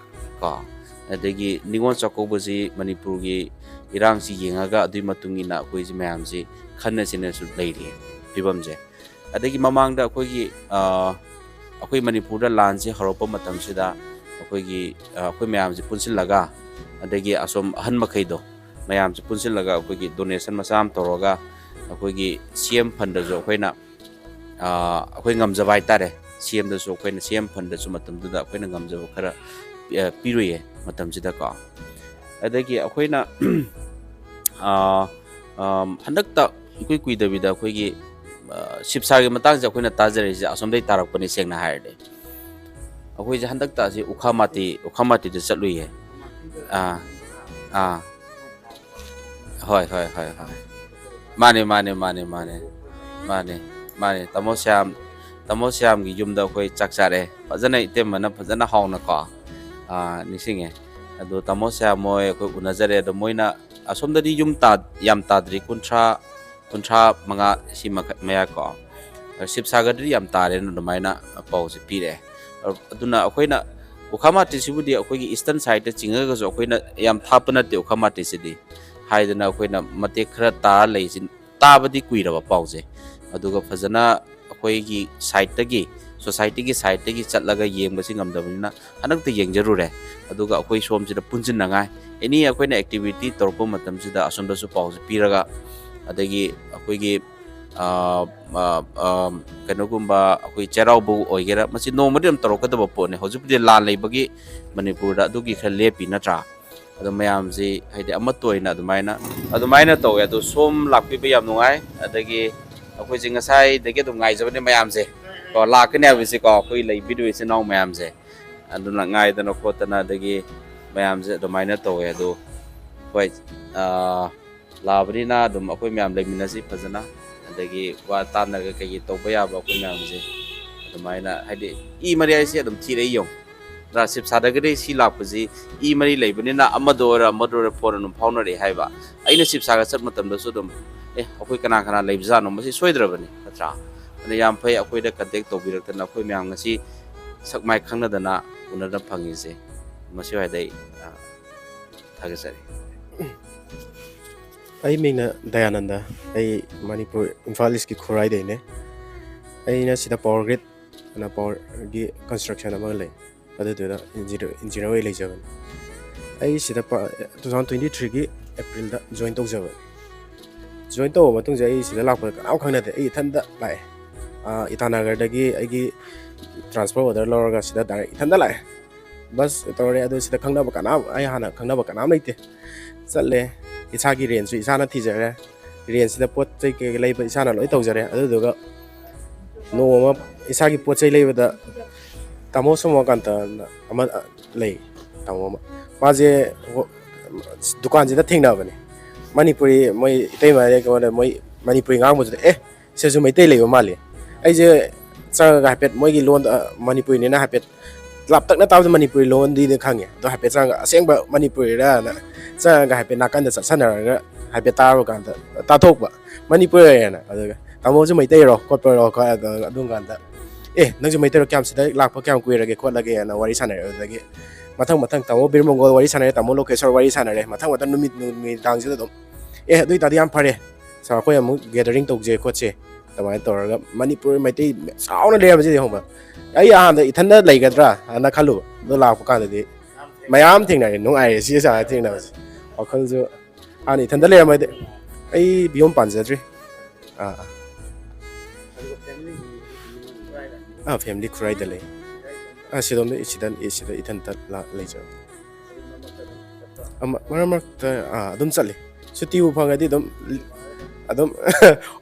ꯀꯣ꯫ ꯑꯗꯒꯤ ꯅꯤꯉꯣꯜ ꯆꯥꯛꯀꯧꯕꯁꯤ ꯃꯅꯤꯄꯨꯔꯒꯤ ꯏꯔꯥꯡꯁꯤ ꯌꯦꯡꯉꯒ ꯑꯗꯨꯒꯤ ꯃꯇꯨꯡ ꯏꯟꯅ ꯑꯩꯈꯣꯏꯁꯦ ꯃꯌꯥꯝꯁꯤ ꯈꯟꯅ ꯁꯤꯟꯅꯁꯨ ꯂꯩꯔꯤ ꯐꯤꯕꯝꯁꯦ꯫ ꯑꯗꯒꯤ ꯃꯃꯥꯡꯗ ꯑꯩꯈꯣꯏꯒꯤ, ꯑ, ꯑꯩꯈꯣꯏ ꯃꯅꯤꯄꯨꯔꯗ ꯂꯥꯟꯁꯦ ꯍꯧꯔꯛꯄ ꯃꯇꯝꯁꯤꯗ ꯑꯩꯈꯣꯏꯒꯤ, ꯑ, ꯑꯩꯈꯣꯏ ꯃꯌꯥꯝꯁꯦ ꯄꯨꯟꯁꯤꯜꯂꯒ, ꯑꯗꯒꯤ ꯑꯁꯣꯝ ꯑꯍꯟ ꯃꯈꯩꯗꯣ ꯃꯌꯥꯝꯁꯦ ꯄꯨꯟꯁꯤꯜꯂꯒ ꯑꯩꯈꯣꯏꯒꯤ donation ꯃꯆꯥ ꯑꯃ ꯇꯧꯔꯒ ꯑꯩꯈꯣꯏꯒꯤ ꯁꯤ ꯑꯦꯝ ꯐꯟꯗꯁꯨ ꯑꯩꯈꯣꯏꯅ, ꯑ, ꯑꯩꯈꯣꯏ ꯉꯝꯖꯕ ꯍꯥꯏꯇꯥꯔꯦ, ꯁꯤ ꯑꯦꯝꯗꯁꯨ ꯑꯩꯈꯣꯏꯅ ꯁꯤ ꯑꯦꯝ ꯐꯟꯗꯁꯨ ꯃꯇꯝꯗꯨꯗ ꯑꯩꯈꯣꯏꯅ ꯉꯝꯖꯕ ꯈꯔ, ꯑ, ꯄꯤꯔꯨꯏꯌꯦ ꯃꯇꯝꯁꯤꯗꯀꯣ꯫ ꯑꯗꯒꯤ ꯑꯩꯈꯣꯏꯅ, ꯑ, ꯑ, ꯍꯟꯗꯛꯇ ꯏꯀꯨꯏ ꯀꯨꯏꯗꯕꯤꯗ ꯑꯩꯈꯣꯏꯒꯤ, ꯑ, ꯁꯤꯕꯁꯥꯒꯤ ꯃꯇꯥꯡꯁꯦ ꯑꯩꯈꯣꯏꯅ ꯇꯥꯖꯔꯛꯏꯁꯦ ꯑꯁꯣꯝꯗꯒꯤ ꯇꯥꯔꯛꯄꯅꯤ, ꯁꯦꯡꯅ ꯍꯥꯏꯔꯗꯤ꯫ ꯑꯩꯈꯣꯏꯁꯦ ꯍꯟꯗꯛꯇ ꯑꯁꯤ ꯎꯈꯥꯃꯥꯇꯤ, ꯎꯈꯥꯃꯥꯇꯤꯗ ꯆꯠꯂꯨꯏꯌꯦ꯫ ꯑꯥ, ꯑꯥ꯫ ꯍꯣꯏ, ꯍꯣꯏ, ꯍꯣꯏ, ꯍꯣꯏ꯫ ꯃꯥꯅꯦ, ꯃꯥꯅꯦ, ꯃꯥꯅꯦ, ꯃꯥꯅꯦ꯫ ꯃꯥꯅꯦ, ꯃꯥꯅꯦ꯫ ꯇꯥꯃꯣ ꯁ꯭ꯌꯥꯝ, ꯇꯥꯃꯣ ꯁ꯭ꯌꯥꯝꯒꯤ ꯌꯨꯝꯗ ꯑꯩꯈꯣꯏ ꯆꯥꯛ ꯆꯥꯔꯛꯑꯦ꯫ ꯐꯖꯅ ꯏꯇꯩꯃꯅ ꯐꯖꯅ ꯍꯥꯎꯅꯀꯣ꯫ ꯑꯥ, ꯅꯤꯡꯁꯤꯡꯉꯦ꯫ ꯑꯗꯣ ꯇꯥꯃꯣ ꯁ꯭ꯌꯥꯝ ꯃꯣꯏ ꯑꯩꯈꯣꯏ ꯎꯅꯖꯔꯦ꯫ ꯑꯗꯣ ꯃꯣꯏꯅ ꯑꯁꯣꯝꯗꯗꯤ ꯌꯨꯝ ꯇꯥ-, ꯌꯥꯝ ꯇꯥꯗ꯭ꯔꯤ, ꯀꯨꯟꯊ꯭ꯔꯥ, ꯀꯨꯟꯊ꯭ꯔꯥ ꯃꯉꯥ ꯁꯤ ꯃꯈ-, ꯃꯌꯥ ꯀꯣ꯫ ꯁꯤꯕꯁꯥꯒꯔꯗꯗꯤ ꯌꯥꯝ ꯇꯥꯔꯦꯅ ꯑꯗꯨꯃꯥꯏꯅ ꯄꯥꯎꯁꯦ ꯄꯤꯔꯛꯑꯦ꯫ ꯑꯗꯨꯅ ꯑꯩꯈꯣꯏꯅ ꯎꯈꯥ ꯃꯥꯇꯤꯁꯤꯕꯨꯗꯤ ꯑꯩꯈꯣꯏꯒꯤ ꯏꯁꯇꯔꯟ ꯁꯥꯏꯠꯇ ꯆꯤꯡꯉꯒꯁꯨ ꯑꯩꯈꯣꯏꯅ ꯌꯥꯝ ꯊꯥꯞꯄ ꯅꯠꯇꯦ ꯎꯈꯥ ꯃꯥꯇꯤꯁꯤꯗꯤ꯫ ꯍꯥꯏꯗꯅ ꯑꯩꯈꯣꯏꯅ ꯃꯇꯦꯛ ꯈꯔ ꯇꯥꯔ ꯂꯩꯁꯤ, ꯇꯥꯕꯗꯤ ꯀꯨꯏꯔꯕ ꯄꯥꯎꯁꯦ꯫ ꯑꯗꯨꯒ ꯐꯖꯅ ꯑꯩꯈꯣꯏꯒꯤ ꯁꯥꯏꯠꯇꯒꯤ, ꯁꯣꯁꯥꯏꯇꯤꯒꯤ ꯁꯥꯏꯠꯇꯒꯤ ꯆꯠꯂꯒ ꯌꯦꯡꯕꯁꯤ ꯉꯝꯗꯕꯅꯤꯅ ꯍꯟꯗꯛꯇ ꯌꯦꯡꯖꯔꯨꯔꯦ꯫ ꯑꯗꯨꯒ ꯑꯩꯈꯣꯏ ꯁꯣꯝꯁꯤꯗ ꯄꯨꯟꯁꯤꯟꯅꯉꯥꯏ ꯑꯦꯅꯤ ꯑꯩꯈꯣꯏꯅ ꯑꯦꯛꯇꯤꯚꯤꯇꯤ ꯇꯧꯔꯛꯄ ꯃꯇꯝꯁꯤꯗ ꯑꯁꯣꯝꯗꯁꯨ ꯄꯥꯎꯁꯦ ꯄꯤꯔꯒ, ꯑꯗꯒꯤ ꯑꯩꯈꯣꯏꯒꯤ ꯑ, ꯑ, ꯑ, ꯀꯩꯅꯣꯒꯨꯝꯕ ꯑꯩꯈꯣꯏ ꯆꯩꯔꯥꯎꯕ ꯑꯣꯏꯒꯦꯔꯥ, ꯃꯁꯤ ꯅꯣꯡꯃꯗꯤ ꯑꯗꯨꯝ ꯇꯧꯔꯛꯀꯗꯕ ꯄꯣꯠꯅꯤ꯫ ꯍꯧꯖꯤꯛꯄꯨꯗꯤ ꯂꯥꯟ ꯂꯩꯕꯒꯤ ꯃꯅꯤꯄꯨꯔꯗ ꯑꯗꯨꯒꯤ ꯈꯔ ꯂꯦꯞꯄꯤ ꯅꯠꯇ꯭ꯔꯥ? ꯑꯗꯣ ꯃꯌꯥꯝꯁꯤ ꯍꯥꯏꯗꯤ ꯑꯃꯠꯇ ꯑꯣꯏꯅ ꯑꯗꯨꯃꯥꯏꯅ, ꯑꯗꯨꯃꯥꯏꯅ ꯇꯧꯋꯦ꯫ ꯑꯗꯣ ꯁꯣꯝ ꯂꯥꯛꯄꯤꯕ ꯌꯥꯝ ꯅꯨꯡꯉꯥꯏ꯫ ꯑꯗꯒꯤ ꯑꯩꯈꯣꯏꯁꯦ ꯉꯁꯥꯏꯗꯒꯤ ꯑꯗꯨꯝ ꯉꯥꯏꯖꯕꯅꯦ ꯃꯌꯥꯝꯁꯦ ꯀꯣ, ꯂꯥꯛꯀꯅꯤ ꯍꯥꯏꯕꯁꯤꯀꯣ, ꯑꯩꯈꯣꯏ ꯂꯩꯕꯤꯔꯤꯕ ꯏꯆꯤꯟ ꯏꯅꯥꯎ ꯃꯌꯥꯝꯁꯦ꯫ ꯑꯗꯨꯅ ꯉꯥꯏꯗꯅ ꯈꯣꯠꯇꯅ ꯑꯗꯒꯤ ꯃꯌꯥꯝꯁꯦ ꯑꯗꯨꯃꯥꯏꯅ ꯇꯧꯋꯦ꯫ ꯑꯗꯣ ꯍꯣꯏ, ꯑꯥ, ꯂꯥꯛꯑꯕꯅꯤꯅ ꯑꯗꯨꯝ ꯑꯩꯈꯣꯏ ꯃꯌꯥꯝ ꯂꯩꯃꯤꯟꯅꯁꯤ ꯐꯖꯅ꯫ ꯑꯗꯒꯤ ꯋꯥ ꯇꯥꯟꯅꯔꯒ ꯀꯩꯀꯩ ꯇꯧꯕ ꯌꯥꯕ ꯑꯩꯈꯣꯏ ꯃꯌꯥꯝꯁꯦ ꯑꯗꯨꯃꯥꯏꯅ, ꯍꯥꯏꯗꯤ ꯏ ꯃꯔꯤ ꯍꯥꯏꯁꯦ ꯑꯗꯨꯝ ꯊꯤꯔꯛꯏ ꯌꯦꯡꯉꯨ꯫ ꯅꯠꯇ꯭ꯔꯥ? ꯁꯤꯕꯁꯥꯒꯔꯗꯒꯤ ꯁꯤ ꯂꯥꯛꯄꯁꯤ ꯏ ꯃꯔꯤ ꯂꯩꯕꯅꯤꯅ ꯑꯃꯗ ꯑꯣꯏꯔꯣ ꯑꯃꯗ ꯑꯣꯏꯔꯣ ꯐꯣꯟ ꯑꯗꯨꯝ ꯐꯥꯎꯅꯔꯛꯑꯦ ꯍꯥꯏꯕ꯫ ꯑꯩꯅ ꯁꯤꯕꯁꯥꯒꯔ ꯆꯠꯄ ꯃꯇꯝꯗꯁꯨ ꯑꯗꯨꯝ, "ꯑꯦ, ꯑꯩꯈꯣꯏ ꯀꯅꯥ ꯀꯅꯥ ꯂꯩꯕꯖꯥꯠꯅꯣ? ꯃꯁꯤ ꯁꯣꯏꯗ꯭ꯔꯕꯅꯤ, ꯅꯠꯇ꯭ꯔꯥ?" ꯑꯗꯨꯅ ꯌꯥꯝ ꯐꯩ ꯑꯩꯈꯣꯏꯗ ꯀꯟꯇꯦꯛ ꯇꯧꯕꯤꯔꯛꯇꯅ ꯑꯩꯈꯣꯏ ꯃꯌꯥꯝ ꯉꯁꯤ ꯁꯛ ꯃꯥꯏ ꯈꯪꯅꯗꯅ ꯎꯅꯗꯅ ꯐꯪꯉꯤꯁꯦ꯫ ꯃꯁꯤ ꯋꯥꯏꯗ ꯑꯩ, ꯑ, ꯊꯥꯒꯠꯆꯔꯤ꯫ ꯑꯩ ꯃꯤꯡꯅ ꯗꯌꯥꯅꯟꯗ꯫ ꯑꯩ ꯃꯅꯤꯄꯨꯔ, ꯏꯝꯐꯥꯜ ꯏꯁꯀꯤ ꯈꯨꯔꯥꯏꯗꯩꯅꯦ꯫ ꯑꯩꯅ ꯁꯤꯗ ꯄꯥꯋꯔ ꯒ꯭ꯔꯤꯗ ꯑꯅ ꯄꯥꯋꯔꯒꯤ ꯀꯟꯁꯇ꯭ꯔꯛꯁꯟ ꯑꯃ ꯂꯩ, ꯑꯗꯨꯗꯨꯗ ꯏꯟꯖꯤꯅꯤꯌꯔ, ꯏꯟꯖꯤꯅꯤꯌꯔ ꯑꯣꯏꯅ ꯂꯩꯖꯕꯅꯤ꯫ ꯑꯩ ꯁꯤꯗ ꯄ-, two thousand twenty threeꯒꯤ ꯑꯦꯄ꯭ꯔꯤꯜꯗ ꯖꯣꯏꯟ ꯇꯧꯖꯕꯅꯤ꯫ ꯖꯣꯏꯟ ꯇꯧꯕ ꯃꯇꯨꯡꯁꯦ ꯑꯩ ꯁꯤꯗ ꯂꯥꯛꯄꯗ ꯀꯅꯥꯝ ꯈꯪꯅꯗꯦ, ꯑꯩ ꯏꯊꯟꯇ ꯂꯥꯛꯑꯦ꯫ ꯑꯥ, ꯏꯇꯥꯅꯒꯔꯗꯒꯤ ꯑꯩꯒꯤ ꯇ꯭ꯔꯥꯟꯁꯐꯔ ꯑꯣꯔꯗꯔ ꯂꯧꯔꯒ ꯁꯤꯗ ꯗꯥꯏꯔꯦꯛ ꯏꯊꯟꯇ ꯂꯥꯛꯑꯦ꯫ ꯕꯁ ꯇꯧꯔꯦ, ꯑꯗꯨ ꯁꯤꯗ ꯈꯪꯅꯕ ꯀꯅꯥꯝ, ꯑꯩ ꯍꯥꯟꯅ ꯈꯪꯅꯕ ꯀꯅꯥꯝ ꯂꯩꯇꯦ꯫ ꯆꯠꯂꯦ, ꯏꯁꯥꯒꯤ ꯔꯦꯟꯁꯨ ꯏꯁꯥꯅ ꯊꯤꯖꯔꯦ, ꯔꯦꯟꯁꯤꯗ ꯄꯣꯠ ꯆꯩ ꯀꯩꯀꯩ ꯂꯩꯕ ꯏꯁꯥꯅ ꯂꯣꯏ ꯇꯧꯖꯔꯦ꯫ ꯑꯗꯨꯗꯨꯒ ꯅꯣꯡꯃ ꯏꯁꯥꯒꯤ ꯄꯣꯠ ꯆꯩ ꯂꯩꯕꯗ ꯇꯥꯃꯣ ꯁꯣꯃꯣꯀꯥꯟꯇꯅ ꯑꯃ ꯂꯩ, ꯇꯥꯃꯣ ꯑꯃ, ꯃꯥꯁꯦ ꯍꯣ-, ꯗꯨꯀꯥꯟꯁꯤꯗ ꯊꯦꯡꯅꯕꯅꯦ꯫ ꯃꯅꯤꯄꯨꯔꯤ ꯃꯣꯏ ꯏꯇꯩꯃ ꯍꯥꯏꯗꯤ ꯑꯩꯉꯣꯟꯗ ꯃꯣꯏ ꯃꯅꯤꯄꯨꯔꯤ ꯉꯥꯡꯕꯗꯨꯗ, "ꯑꯦ, ꯁꯤꯁꯨ ꯃꯩꯇꯩ ꯂꯩꯕ ꯃꯥꯜꯂꯤ"꯫ ꯑꯩꯁꯦ ꯆꯪꯉꯒ ꯍꯥꯏꯐꯦꯠ ꯃꯣꯏꯒꯤ ꯂꯣꯟꯗ, ꯑ, ꯃꯅꯤꯄꯨꯔꯤꯅꯤꯅ ꯍꯥꯏꯐꯦꯠ ꯂꯥꯞꯇꯛꯅ ꯇꯥꯕꯗ ꯃꯅꯤꯄꯨꯔꯤ ꯂꯣꯟꯗꯤꯗꯤ ꯈꯪꯉꯦ, ꯑꯗꯣ ꯍꯥꯏꯐꯦꯠ ꯆꯪꯉꯒ ꯑꯁꯦꯡꯕ ꯃꯅꯤꯄꯨꯔꯤꯔꯅ ꯆꯪꯉꯒ ꯍꯥꯏꯐꯦꯠ ꯅꯥꯀꯟꯗ ꯆꯠꯁꯟꯅꯔꯒ ꯍꯥꯏꯐꯦꯠ ꯇꯥꯔꯨ ꯀꯥꯟꯗ ꯇꯥꯊꯣꯛꯄ ꯃꯅꯤꯄꯨꯔꯤꯅ꯫ ꯑꯗꯨꯒ "ꯇꯥꯃꯣꯁꯨ ꯃꯩꯇꯩꯔꯣ ꯈꯣꯠꯄꯔꯣ?" ꯈꯣ-, ꯑꯗꯨ, ꯑꯗꯨꯝ ꯀꯥꯟꯗ, "ꯑꯦ, ꯅꯪꯁꯨ ꯃꯩꯇꯩꯔꯣ? ꯀꯌꯥꯝ ꯁꯤꯗ ꯂꯥꯛꯄ ꯀꯌꯥꯝ ꯀꯨꯏꯔꯒꯦ ꯈꯣꯠꯂꯒꯦꯅ?" ꯋꯥꯔꯤ ꯁꯥꯟꯅꯔꯦ꯫ ꯑꯗꯨꯗꯒꯤ ꯃꯊꯪ ꯃꯊꯪ ꯇꯥꯃꯣ ꯕꯤꯔꯃꯪꯒꯣꯜ ꯋꯥꯔꯤ ꯁꯥꯟꯅꯔꯦ, ꯇꯥꯃꯣ ꯂꯣꯀꯦꯁꯣꯔ ꯋꯥꯔꯤ ꯁꯥꯟꯅꯔꯦ꯫ ꯃꯊꯪ ꯃꯊꯪ ꯅꯨꯃꯤꯠ ꯅꯨꯃꯤꯗꯥꯡꯁꯤꯗ ꯑꯗꯨꯝ, "ꯑꯦ, ꯑꯗꯨ ꯑꯣꯏꯇꯥꯔꯗꯤ ꯌꯥꯝ ꯐꯔꯦ, ꯁꯥꯔ, ꯑꯩꯈꯣꯏ ꯑꯃꯨꯛ ꯒꯦꯗꯔꯤꯡ ꯇꯧꯁꯦ ꯈꯣꯠꯁꯦ", ꯑꯗꯨꯃꯥꯏꯅ ꯇꯧꯔꯒ ꯃꯅꯤꯄꯨꯔ ꯃꯩꯇꯩ ꯆꯥꯎꯅ ꯂꯩꯔꯝꯕꯁꯤꯗꯤ ꯈꯪꯕ꯫ ꯑꯩ ꯑꯍꯥꯟꯕꯗ ꯏꯊꯟꯗ ꯂꯩꯒꯗ꯭ꯔꯥ ꯍꯥꯏꯅ ꯈꯜꯂꯨꯕ, ꯑꯗꯣ ꯂꯥꯛꯄ ꯀꯥꯟꯗꯗꯤ ꯃꯌꯥꯝ ꯊꯦꯡꯅꯔꯦ꯫ ꯅꯨꯡꯉꯥꯏꯔꯦ ꯁꯤ ꯁꯥꯔ ꯊꯦꯡꯅꯕꯁꯦ꯫ ꯋꯥꯈꯜꯁꯨ ꯍꯥꯟꯅ ꯏꯊꯟꯗ ꯂꯩꯔꯝꯃꯗꯤ꯫ ꯑꯩ ꯌꯨꯝ ꯄꯥꯟꯖꯗ꯭ꯔꯤ꯫ ꯑꯥ, ꯑꯥ꯫ ꯑꯥ, ꯐꯦꯃꯤꯂꯤ ꯈꯨꯔꯥꯏꯗ ꯂꯩ꯫ ꯑꯥ, ꯁꯤꯗꯣꯝꯗ, ꯁꯤꯗ, ꯁꯤꯗ ꯏꯊꯟꯇ ꯂꯥ-, ꯂꯩꯖꯕ꯫ ꯑꯃ, ꯃꯔꯛ ꯃꯔꯛꯇ, ꯑꯥ, ꯑꯗꯨꯝ ꯆꯠꯂꯤ꯫ ꯁꯨꯇꯤꯕꯨ ꯐꯪꯉꯗꯤ ꯑꯗꯨꯝ, ꯑꯗꯨꯝ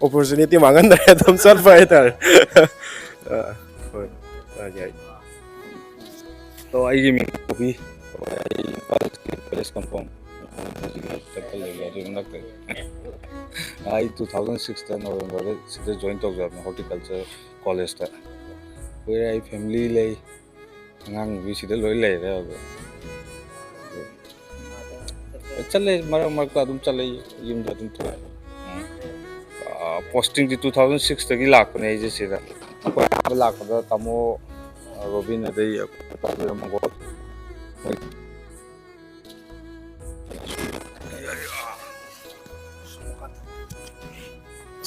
opportunity ꯃꯥꯡꯍꯟꯗ꯭ꯔꯦ, ꯑꯗꯨꯝ ꯆꯠꯄ ꯍꯥꯏꯇꯥꯔꯦ꯫ ꯑꯥ, ꯍꯣꯏ꯫ ꯑꯥ, ꯌꯥꯏ꯫ ꯑꯗꯣ ꯑꯩꯒꯤ ꯃꯤꯡ ꯀꯣꯕꯤ꯫ ꯑꯩ ꯏꯝꯐꯥꯜ ꯀꯣꯂꯦꯖ ꯀꯝꯄꯥꯎꯟ ꯆꯠꯄ ꯂꯩꯔꯦ ꯑꯗꯨ ꯃꯅꯥꯛꯇ꯫ ꯑꯩ two thousand sixꯇ ꯅꯣꯕꯦꯝꯕꯔꯗ ꯁꯤꯗ join ꯇꯧꯖꯕꯅꯦ, horticulture collegeꯇ꯫ ꯀꯨꯏꯔꯦ, ꯑꯩ family ꯂꯩ, ꯑꯉꯥꯡ ꯅꯨꯕꯤ ꯁꯤꯗ ꯂꯣꯏ ꯂꯩꯔꯦ꯫ ꯑꯗꯨ ꯆꯠꯂꯦ, ꯃꯔꯛ ꯃꯔꯛꯇ ꯑꯗꯨꯝ ꯆꯠꯂꯦ, ꯌꯨꯝꯗ ꯑꯗꯨꯝ ꯊꯣꯛꯑꯦ꯫ ꯎꯝ꯫ ꯑꯥ, postingꯗꯤ two thousand sixꯇꯒꯤ ꯂꯥꯛꯄꯅꯦ ꯑꯩꯁꯦ ꯁꯤꯗ꯫ ꯑꯩꯈꯣꯏ ꯑꯍꯥꯟꯕ ꯂꯥꯛꯄꯗ ꯇꯥꯃꯣ ꯔꯣꯕꯤꯟ ꯑꯗꯩ ꯑꯩꯈꯣꯏ ꯄꯥ ꯕꯤꯔꯃꯪꯒꯣꯜ꯫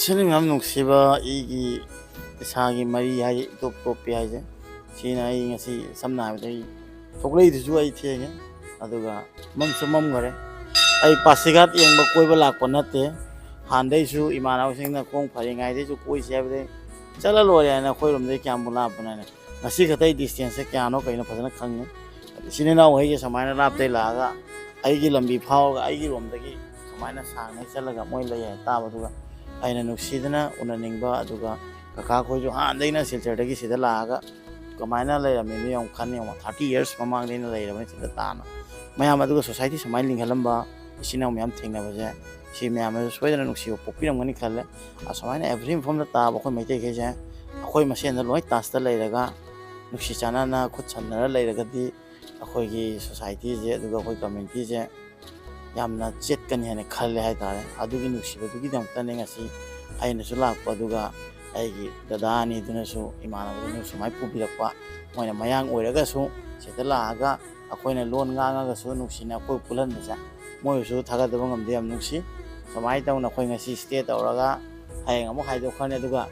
ꯁꯤꯅꯤ ꯃꯌꯥꯝ ꯅꯨꯡꯁꯤꯕ ꯑꯩꯒꯤ ꯏꯁꯥꯒꯤ ꯃꯔꯤ ꯍꯥꯏ, ꯏꯇꯣꯞ ꯇꯣꯞꯄꯤ ꯍꯥꯏꯁꯦ꯫ ꯁꯤꯅ ꯑꯩ ꯉꯁꯤ ꯁꯝꯅ ꯍꯥꯏꯔꯕꯗ ꯑꯩ ꯊꯣꯛꯂꯛꯏꯗꯨꯁꯨ ꯑꯩ ꯊꯦꯡꯉꯦ, ꯑꯗꯨꯒ ꯃꯝꯁꯨ ꯃꯝꯈꯔꯦ꯫ ꯑꯩ ꯄꯥꯁꯤꯒꯥꯠ ꯌꯦꯡꯕ ꯀꯣꯏꯕ ꯂꯥꯛꯄ ꯅꯠꯇꯦ꯫ ꯍꯥꯟꯅꯗꯩꯁꯨ ꯏꯃꯥꯟꯅꯕꯁꯤꯡꯅ ꯈꯣꯡ ꯐꯔꯤꯉꯩꯗꯩꯁꯨ ꯀꯣꯏꯁꯦ ꯍꯥꯏꯕꯗꯩ ꯆꯠꯂ ꯂꯣꯏꯔꯦ ꯍꯥꯏꯅ ꯑꯩꯈꯣꯏꯔꯣꯝꯗꯩ ꯀꯌꯥꯝꯕꯨ ꯂꯥꯞꯄꯅꯣ ꯍꯥꯏꯅ꯫ ꯉꯁꯤ ꯈꯛꯇ ꯑꯩ distanceꯁꯦ ꯀꯌꯥꯅꯣ ꯀꯩꯅꯣ ꯐꯖꯅ ꯈꯪꯉꯦ꯫ ꯏꯆꯤꯟ ꯏꯅꯥꯎꯈꯩꯁꯦ ꯁꯨꯃꯥꯏꯅ ꯂꯥꯞꯇꯩ ꯂꯥꯛꯑꯒ ꯑꯩꯒꯤ ꯂꯝꯕꯤ ꯐꯥꯎꯔꯒ ꯑꯩꯒꯤ ꯔꯣꯝꯗꯒꯤ ꯁꯨꯃꯥꯏꯅ ꯁꯥꯡꯅ ꯆꯠꯂꯒ ꯃꯣꯏ ꯂꯩ ꯍꯥꯏ ꯇꯥꯕꯗꯨꯒ ꯑꯩꯅ ꯅꯨꯡꯁꯤꯗꯅ ꯎꯅꯅꯤꯡꯕ, ꯑꯗꯨꯒ ꯀꯀꯥ ꯈꯣꯏꯁꯨ ꯍꯥꯟꯅꯗꯩꯅ ꯁꯤꯜꯆꯔꯗꯒꯤ ꯁꯤꯗ ꯂꯥꯛꯑꯒ ꯀꯃꯥꯏꯅ ꯂꯩꯔꯝꯃꯤꯅꯣ ꯌꯥꯝ ꯈꯟ ꯌꯦꯡꯉꯣ꯫ Thirty years ꯃꯃꯥꯡꯗꯩꯅ ꯂꯩꯔꯕꯅꯤ ꯁꯤꯗ ꯇꯥꯅ꯫ ꯃꯌꯥꯝ ꯑꯗꯨꯒ society ꯁꯨꯃꯥꯏꯅ ꯂꯤꯡꯈꯠꯂꯝꯕ ꯏꯆꯤꯟ ꯏꯅꯥꯎ ꯃꯌꯥꯝ ꯊꯦꯡꯅꯕꯁꯦ ꯁꯤ ꯃꯌꯥꯝꯅꯁꯨ ꯁꯣꯏꯗꯅ ꯅꯨꯡꯁꯤꯕ ꯄꯣꯛꯄꯤꯔꯝꯒꯅꯤ ꯈꯜꯂꯦ꯫ ꯑꯁꯨꯃꯥꯏꯅ every ꯃꯐꯝꯗ ꯇꯥꯕ ꯑꯩꯈꯣꯏ ꯃꯩꯇꯩꯈꯩꯁꯦ ꯑꯩꯈꯣꯏ ꯃꯁꯦꯟꯗ ꯂꯣꯏ touchꯇ ꯂꯩꯔꯒ ꯅꯨꯡꯁꯤ ꯆꯥꯟꯅꯅ ꯈꯨꯠ ꯁꯝꯅꯔ ꯂꯩꯔꯒꯗꯤ ꯑꯩꯈꯣꯏꯒꯤ societyꯁꯦ ꯑꯗꯨꯒ ꯑꯩꯈꯣꯏ communityꯁꯦ ꯌꯥꯝꯅ ꯆꯦꯠꯀꯅꯤ ꯍꯥꯏꯅ ꯈꯜꯂꯦ ꯍꯥꯏꯇꯥꯔꯦ꯫ ꯑꯗꯨꯒꯤ ꯅꯨꯡꯁꯤꯕꯗꯨꯒꯤꯗꯃꯛꯇꯅꯦ ꯉꯁꯤ ꯑꯩꯅꯁꯨ ꯂꯥꯛꯄ, ꯑꯗꯨꯒ ꯑꯩꯒꯤ ꯗꯗꯥ ꯑꯅꯤꯗꯨꯅꯁꯨ, ꯏꯃꯥꯟꯅꯕꯗꯨꯅꯁꯨ ꯁꯨꯃꯥꯏꯅ ꯄꯨꯕꯤꯔꯛꯄ, ꯃꯣꯏꯅ ꯃꯌꯥꯡ ꯑꯣꯏꯔꯒꯁꯨ ꯁꯤꯗ ꯂꯥꯛꯑꯒ ꯑꯩꯈꯣꯏꯅ ꯂꯣꯟ ꯉꯥꯡꯉꯒꯁꯨ ꯅꯨꯡꯁꯤꯅ ꯑꯩꯈꯣꯏ ꯄꯨꯜꯍꯟꯕꯁꯦ, ꯃꯣꯏꯕꯨꯁꯨ ꯊꯥꯒꯠꯇꯕ ꯉꯝꯗꯦ, ꯌꯥꯝ ꯅꯨꯡꯁꯤ꯫ ꯁꯨꯃꯥꯏꯅ ꯇꯧꯅ ꯑꯩꯈꯣꯏ ꯉꯁꯤ ꯁ꯭ꯇꯦ ꯇꯧꯔꯒ ꯍꯌꯦꯡ ꯑꯃꯨꯛ ꯍꯥꯏꯗꯣꯛꯈ꯭ꯔꯅꯤ, ꯑꯗꯨꯒ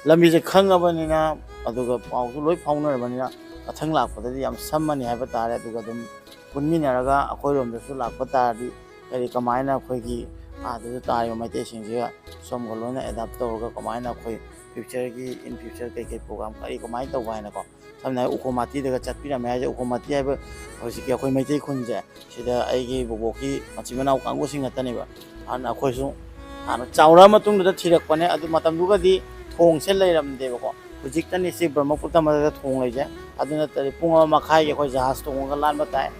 ꯂꯝꯕꯤꯁꯦ ꯈꯪꯉꯕꯅꯤꯅ, ꯑꯗꯨꯒ ꯄꯥꯎꯁꯨ ꯂꯣꯏ ꯐꯥꯎꯅꯔꯕꯅꯤꯅ, ꯃꯊꯪ ꯂꯥꯛꯄꯗꯗꯤ ꯌꯥꯝ ꯁꯝꯃꯅꯤ ꯍꯥꯏꯕ ꯇꯥꯔꯦ꯫ ꯑꯗꯨꯒ ꯑꯗꯨꯝ ꯄꯨꯟꯃꯤꯟꯅꯔꯒ ꯑꯩꯈꯣꯏꯔꯣꯝꯗꯁꯨ ꯂꯥꯛꯄ ꯇꯥꯔꯗꯤ, ꯀꯔꯤ, ꯀꯃꯥꯏꯅ ꯑꯩꯈꯣꯏꯒꯤ ꯑꯥꯗꯁꯨ ꯇꯥꯔꯤꯕ ꯃꯩꯇꯩꯁꯤꯡꯁꯤꯒ ꯁꯣꯝꯒ ꯂꯣꯏꯅ ꯑꯦꯗꯥꯞ ꯇꯧꯔꯒ, ꯀꯃꯥꯏꯅ ꯑꯩꯈꯣꯏ ꯐ꯭ꯌꯨꯆꯔꯒꯤ, in future ꯀꯩꯀꯩ ꯄ꯭ꯔꯣꯒ꯭ꯔꯥꯝ ꯀꯔꯤ ꯀꯃꯥꯏꯅ ꯇꯧꯕ ꯍꯥꯏꯅꯀꯣ꯫ ꯁꯝꯅ ꯍꯥꯏꯔꯕꯗ ꯎꯈꯣꯡ ꯃꯥꯇꯤꯗꯒ ꯆꯠꯄꯤꯔꯝꯃꯦ ꯍꯥꯏꯁꯦ, ꯎꯈꯣꯡ ꯃꯥꯇꯤ ꯍꯥꯏꯕ ꯍꯧꯖꯤꯛꯀꯤ ꯑꯩꯈꯣꯏ ꯃꯩꯇꯩ ꯈꯨꯟꯁꯦ, ꯁꯤꯗ ꯑꯩꯒꯤ ꯕꯣꯕꯣꯛꯀꯤ ꯃꯆꯤꯟ ꯃꯅꯥꯎ ꯀꯥꯡꯕꯨꯁꯤꯡ ꯉꯥꯛꯇꯅꯦꯕ꯫ ꯑꯗꯨꯅ ꯑꯩꯈꯣꯏꯁꯨ ꯍꯥꯟꯅ ꯆꯥꯎꯔꯛꯑ ꯃꯇꯨꯡꯗꯨꯗ ꯊꯤꯔꯛꯄꯅꯦ꯫ ꯑꯗꯨ ꯃꯇꯝꯗꯨꯒꯗꯤ ꯊꯣꯡꯁꯦ ꯂꯩꯔꯝꯗꯦꯕꯀꯣ꯫ ꯍꯧꯖꯤꯛꯇꯅꯤ ꯁꯤ ꯕ꯭ꯔꯍꯃꯄꯨꯇ꯭ꯔ ꯃꯊꯛꯇ ꯊꯣꯡ ꯂꯩꯁꯦ꯫ ꯑꯗꯨ ꯅꯠꯇ꯭ꯔꯗꯤ ꯄꯨꯡ ꯑꯃ ꯃꯈꯥꯏꯒꯤ ꯑꯩꯈꯣꯏ ꯖꯍꯥꯖ ꯇꯣꯡꯉꯒ ꯂꯥꯟꯕ ꯇꯥꯏ꯫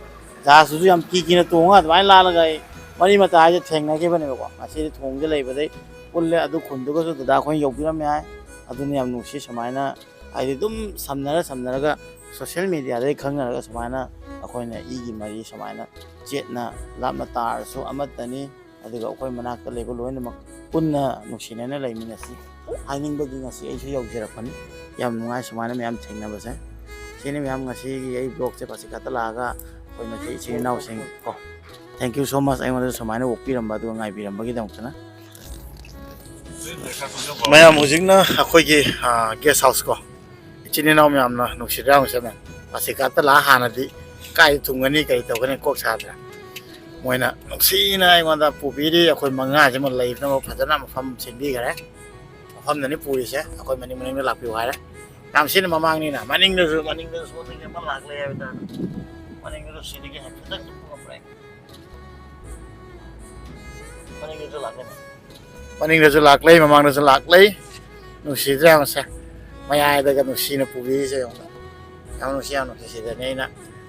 ꯖꯍꯥꯖꯇꯨꯁꯨ ꯌꯥꯝ ꯀꯤ ꯀꯤꯅ ꯇꯣꯡꯉꯒ ꯑꯗꯨꯃꯥꯏꯅ ꯂꯥꯜꯂꯒ ꯑꯩ ꯃꯔꯤ ꯃꯇꯥ ꯍꯥꯏꯁꯦ ꯊꯦꯡꯅꯈꯤꯕꯅꯦꯕꯀꯣ꯫ ꯉꯁꯤꯗꯤ ꯊꯣꯡꯁꯦ ꯂꯩꯕꯗꯩ ꯄꯨꯜꯂꯦ꯫ ꯑꯗꯨ ꯈꯨꯟꯗꯨꯒꯁꯨ ꯗꯗꯥ ꯑꯩꯈꯣꯏꯅ ꯌꯧꯕꯤꯔꯝꯃꯦ ꯍꯥꯏ꯫ ꯑꯗꯨꯅ ꯌꯥꯝ ꯅꯨꯡꯁꯤ꯫ ꯁꯨꯃꯥꯏꯅ ꯍꯥꯏꯗꯤ ꯑꯗꯨꯝ ꯁꯝꯅꯔ ꯁꯝꯅꯔꯒ ꯁꯣꯁꯦꯜ ꯃꯦꯗꯤꯌꯥꯗꯒꯤ ꯈꯪꯅꯔꯒ ꯁꯨꯃꯥꯏꯅ ꯑꯩꯈꯣꯏꯅ ꯏꯒꯤ ꯃꯔꯤ ꯁꯨꯃꯥꯏꯅ ꯆꯦꯠꯅ ꯂꯥꯞꯅ ꯇꯥꯔꯁꯨ ꯑꯃꯠꯇꯅꯤ꯫ ꯑꯗꯨꯒ ꯑꯩꯈꯣꯏ ꯃꯅꯥꯛꯇ ꯂꯩꯕ ꯂꯣꯏꯅꯃꯛ ꯄꯨꯟꯅ ꯅꯨꯡꯁꯤꯅꯅ ꯂꯩꯃꯤꯟꯅꯁꯤ ꯍꯥꯏꯅꯤꯡꯕꯒꯤ ꯉꯁꯤ ꯑꯩꯁꯨ ꯌꯧꯖꯔꯛꯄꯅꯤ꯫ ꯌꯥꯝ ꯅꯨꯡꯉꯥꯏ ꯁꯨꯃꯥꯏꯅ ꯃꯌꯥꯝ ꯊꯦꯡꯅꯕꯁꯦ꯫ ꯁꯤꯅꯤ ꯃꯌꯥꯝ ꯉꯁꯤꯒꯤ ꯑꯩ ꯕ꯭ꯂꯣꯛꯁꯦ ꯄꯥꯁꯤꯀꯥꯠꯇ ꯂꯥꯛꯑꯒ ꯑꯩꯈꯣꯏ ꯃꯩꯇꯩ ꯏꯆꯤꯜ ꯏꯅꯥꯎꯁꯤꯡ ꯀꯣ, thank you so much ꯑꯩꯉꯣꯟꯗ ꯁꯨꯃꯥꯏꯅ ꯑꯣꯛꯄꯤꯔꯝꯕ ꯑꯗꯨꯒ ꯉꯥꯏꯕꯤꯔꯝꯕꯒꯤꯗꯃꯛꯇꯅ꯫ ꯃꯌꯥꯝ ꯍꯧꯖꯤꯛꯅ ꯑꯩꯈꯣꯏꯒꯤ ꯒꯦꯁ ꯍꯥꯎꯁ ꯀꯣ, ꯏꯆꯤꯟ ꯏꯅꯥꯎ ꯃꯌꯥꯝꯅ ꯅꯨꯡꯁꯤꯗ꯭ꯔꯥ ꯌꯦꯡꯉꯨꯁꯦ ꯃꯌꯥꯝ꯫ ꯄꯥꯁꯤꯀꯥꯠꯇ ꯂꯥꯛꯑ ꯍꯥꯟꯅꯗꯤ ꯀꯥꯏꯗ ꯊꯨꯡꯒꯅꯤ, ꯀꯔꯤ ꯇꯧꯒꯅꯤ ꯀꯣꯛ ꯁꯥꯗ꯭ꯔꯥ꯫ ꯃꯣꯏꯅ ꯅꯨꯡꯁꯤꯅ ꯑꯩꯉꯣꯟꯗ ꯄꯨꯕꯤꯔꯤ꯫ ꯑꯩꯈꯣꯏ ꯃꯉꯥꯁꯤꯃ ꯂꯩꯅꯕ ꯐꯖꯅ ꯃꯐꯝ ꯁꯤꯟꯕꯤꯈꯔꯦ꯫ ꯃꯐꯝꯗꯅꯤ ꯄꯨꯔꯤꯁꯦ꯫ ꯑꯩꯈꯣꯏ ꯃꯅꯤꯡ ꯃꯅꯤꯡꯗ ꯂꯥꯛꯄꯤꯌꯨ ꯍꯥꯏꯔꯦ꯫ ꯌꯥꯝ ꯁꯤꯅ ꯃꯃꯥꯡꯅꯤꯅ ꯃꯅꯤꯡꯗꯁꯨ, ꯃꯅꯤꯡꯗꯁꯨ ꯁꯣꯝꯗꯒꯤ ꯑꯃ ꯂꯥꯛꯂꯦ ꯍꯥꯏꯕ ꯇꯥꯔꯦ꯫ ꯃꯅꯤꯡꯗꯁꯨ ꯁꯤꯗꯒꯤ ꯍꯥꯏꯐꯦꯠꯇꯪ ꯊꯣꯛꯄ ꯉꯝꯕ꯭ꯔꯥ? ꯃꯅꯤꯡꯗꯁꯨ ꯂꯥꯛꯀꯅꯤ꯫ ꯃꯅꯤꯡꯗꯁꯨ ꯂꯥꯛꯂꯩ, ꯃꯃꯥꯡꯗꯁꯨ ꯂꯥꯛꯂꯩ꯫ ꯅꯨꯡꯁꯤꯗ꯭ꯔꯥ ꯌꯦꯡꯉꯨꯁꯦ? ꯃꯌꯥꯏꯗꯒ ꯅꯨꯡꯁꯤꯅ ꯄꯨꯕꯤꯔꯤꯁꯦ ꯌꯦꯡꯉꯨ꯫ ꯌꯥꯝ ꯅꯨꯡꯁꯤ, ꯌꯥꯝ ꯅꯨꯡꯁꯤ꯫ ꯁꯤꯗꯅꯦ ꯑꯩꯅ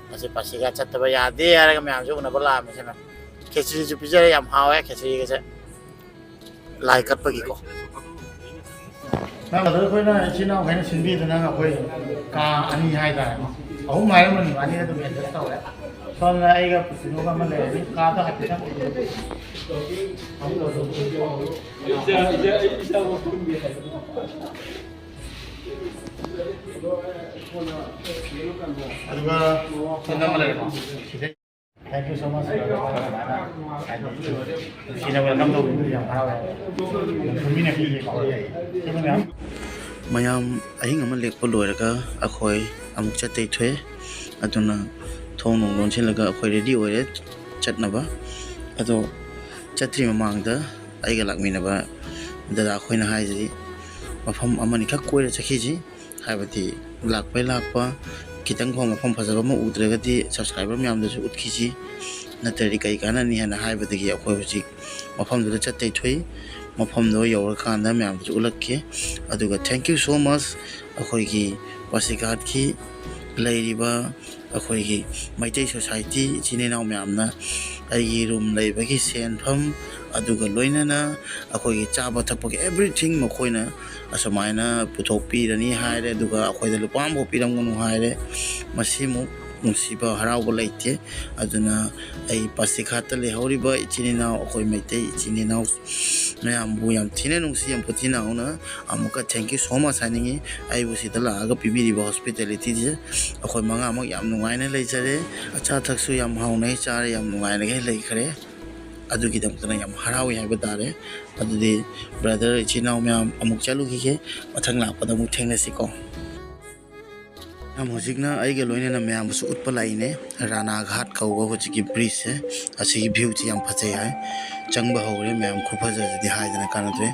ꯉꯁꯤ ꯄꯥꯁꯤꯒ ꯆꯠꯇꯕ ꯌꯥꯗꯦ ꯍꯥꯏꯔꯒ ꯃꯌꯥꯝꯁꯦ ꯎꯅꯕ ꯂꯥꯛꯑꯝꯃꯤꯁꯦ ꯃꯌꯥꯝ꯫ ꯈꯦꯆ꯭ꯔꯤꯁꯨ ꯄꯤꯖꯔꯦ, ꯌꯥꯝ ꯍꯥꯎꯋꯦ ꯈꯦꯆ꯭ꯔꯤꯒꯁꯦ꯫ ꯂꯥꯏ ꯀꯠꯄꯒꯤꯀꯣ꯫ ꯅꯪ ꯑꯗꯨ ꯑꯩꯈꯣꯏꯅ ꯏꯆꯤꯟ ꯏꯅꯥꯎꯈꯩꯅ ꯁꯤꯟꯕꯤꯗꯅ ꯑꯩꯈꯣꯏ ꯀꯥ ꯑꯅꯤ ꯍꯥꯏꯇꯥꯔꯦꯀꯣ, ꯑꯍꯨꯝ ꯍꯥꯏꯔꯝꯕꯅꯤ, ꯑꯅꯤ ꯑꯗꯨꯝ adjust ꯇꯧꯔꯦ꯫ ꯁꯣꯝꯅ ꯑꯩꯒ ꯄꯨꯁꯤꯜꯂꯨꯒ ꯑꯃ ꯂꯩꯔꯅꯤ꯫ ꯀꯥꯗꯣ ꯍꯥꯏꯐꯦꯠꯇꯪ ꯑꯗꯨꯒ ꯁꯣꯝꯗ ꯑꯃ ꯂꯩꯔꯦꯀꯣ꯫ ꯁꯤꯗ Thank you so much. ꯅꯨꯡꯁꯤꯅ welcome ꯇꯧꯕꯤꯕꯗꯨ ꯌꯥꯝ ꯍꯔꯥꯎꯋꯦ꯫ ꯃꯤꯅ ꯄꯤꯔꯤꯕ ꯄꯥꯎ ꯌꯥꯏ꯫ ꯁꯤꯕꯨ ꯃꯌꯥꯝ꯫ ꯃꯌꯥꯝ ꯑꯍꯤꯡ ꯑꯃ ꯂꯦꯛꯄ ꯂꯣꯏꯔꯒ ꯑꯩꯈꯣꯏ ꯑꯃꯨꯛ ꯆꯠꯇꯩ ꯊꯣꯛꯑꯦ꯫ ꯑꯗꯨꯅ ꯊꯣꯡ ꯅꯨꯡ ꯂꯣꯟꯁꯤꯜꯂꯒ ꯑꯩꯈꯣꯏ ready ꯑꯣꯏꯔꯦ ꯆꯠꯅꯕ꯫ ꯑꯗꯣ ꯆꯠꯇ꯭ꯔꯤ ꯃꯃꯥꯡꯗ ꯑꯩꯒ ꯂꯥꯛꯃꯤꯟꯅꯕ ꯗꯗꯥ ꯑꯩꯈꯣꯏꯅ ꯍꯥꯏꯁꯤ ꯃꯐꯝ ꯑꯃꯅꯤꯈꯛ ꯀꯣꯏꯔ ꯆꯠꯈꯤꯁꯤ꯫ ꯍꯥꯏꯕꯗꯤ ꯂꯥꯛꯄꯩ ꯂꯥꯛꯄ ꯈꯤꯇꯪ ꯐꯥꯎ ꯃꯐꯝ ꯐꯖꯕ ꯑꯃ ꯎꯗ꯭ꯔꯒꯗꯤ subscriber ꯃꯌꯥꯝꯗꯁꯨ ꯎꯠꯈꯤꯁꯤ, ꯅꯠꯇ꯭ꯔꯗꯤ ꯀꯩ ꯀꯥꯟꯅꯅꯤ ꯍꯥꯏꯅ ꯍꯥꯏꯕꯗꯒꯤ ꯑꯩꯈꯣꯏ ꯍꯧꯖꯤꯛ ꯃꯐꯝꯗꯨꯗ ꯆꯠꯇꯩ ꯊꯣꯛꯏ꯫ ꯃꯐꯝꯗꯣ ꯌꯧꯔꯀꯥꯟꯗ ꯃꯌꯥꯝꯗꯁꯨ ꯎꯠꯂꯛꯀꯦ꯫ ꯑꯗꯨꯒ thank you so much ꯑꯩꯈꯣꯏꯒꯤ ꯄꯥꯁꯤꯘꯥꯠꯀꯤ ꯂꯩꯔꯤꯕ ꯑꯩꯈꯣꯏꯒꯤ ꯃꯩꯇꯩ society ꯏꯆꯤꯟ ꯏꯅꯥꯎ ꯃꯌꯥꯝꯅ ꯑꯩꯒꯤ room ꯂꯩꯕꯒꯤ ꯁꯦꯟꯐꯝ, ꯑꯗꯨꯒ ꯂꯣꯏꯅꯅ ꯑꯩꯈꯣꯏꯒꯤ ꯆꯥꯕ ꯊꯛꯄꯒꯤ everything ꯃꯈꯣꯏꯅ ꯑꯁꯨꯃꯥꯏꯅ ꯄꯨꯊꯣꯛꯄꯤꯔꯅꯤ ꯍꯥꯏꯔꯦ, ꯑꯗꯨꯒ ꯑꯩꯈꯣꯏꯗ ꯂꯨꯄꯥ ꯑꯃꯐꯥꯎ ꯄꯤꯔꯝꯒꯅꯨ ꯍꯥꯏꯔꯦ꯫ ꯃꯁꯤꯃꯨꯛ ꯅꯨꯡꯁꯤꯕ ꯍꯔꯥꯎꯕ ꯂꯩꯇꯦ꯫ ꯑꯗꯨꯅ ꯑꯩ ꯄꯥꯁꯤꯘꯥꯠꯇ ꯂꯩꯍꯧꯔꯤꯕ ꯏꯆꯤꯟ ꯏꯅꯥꯎ, ꯑꯩꯈꯣꯏ ꯃꯩꯇꯩ ꯏꯆꯤꯟ ꯏꯅꯥꯎ ꯃꯌꯥꯝꯕꯨ ꯌꯥꯝ ꯊꯤꯅ ꯅꯨꯡꯁꯤ, ꯌꯥꯝ ꯄꯨꯊꯤ ꯅꯥꯎꯅ ꯑꯃꯨꯛꯀ thank you so much ꯍꯥꯏꯅꯤꯡꯉꯤ꯫ ꯑꯩꯕꯨ ꯁꯤꯗ ꯂꯥꯛꯑꯒ ꯄꯤꯕꯤꯔꯤꯕ hospitalityꯁꯦ ꯑꯩꯈꯣꯏ ꯃꯉꯥꯃꯛ ꯌꯥꯝ ꯅꯨꯡꯉꯥꯏꯅ ꯂꯩꯖꯔꯦ꯫ ꯑꯆꯥ ꯑꯊꯛꯁꯨ ꯌꯥꯝ ꯍꯥꯎꯅ ꯆꯥꯔꯦ, ꯌꯥꯝ ꯅꯨꯡꯉꯥꯏꯅ ꯂꯩꯈ꯭ꯔꯦ꯫ ꯑꯗꯨꯒꯤꯗꯃꯛꯇꯅ ꯌꯥꯝ ꯍꯔꯥꯎꯏ ꯍꯥꯏꯕ ꯇꯥꯔꯦ꯫ ꯑꯗꯨꯗꯤ brother, ꯏꯆꯤꯟ ꯏꯅꯥꯎ ꯃꯌꯥꯝ, ꯑꯃꯨꯛ ꯆꯠꯂꯨꯈꯤꯒꯦ꯫ ꯃꯊꯪ ꯂꯥꯛꯄꯗ ꯑꯃꯨꯛ ꯊꯦꯡꯅꯁꯤꯀꯣ꯫ ꯃꯌꯥꯝ, ꯍꯧꯖꯤꯛꯅ ꯑꯩꯒ ꯂꯣꯏꯅꯅ ꯃꯌꯥꯝꯕꯨꯁꯨ ꯎꯠꯄ ꯂꯥꯛꯏꯅꯦ꯫ ꯔꯥꯅꯥ ꯘꯥꯠ ꯀꯧꯕ ꯍꯧꯖꯤꯛꯀꯤ bridgeꯁꯦ, ꯑꯁꯤꯒꯤ viewꯁꯦ ꯌꯥꯝ ꯐꯖꯩ ꯍꯥꯏ꯫ ꯆꯪꯕ ꯍꯧꯔꯦ ꯃꯌꯥꯝ, ꯈꯨꯐꯖꯁꯤꯗꯤ ꯍꯥꯏꯗꯅ ꯀꯥꯟꯅꯗ꯭ꯔꯦ꯫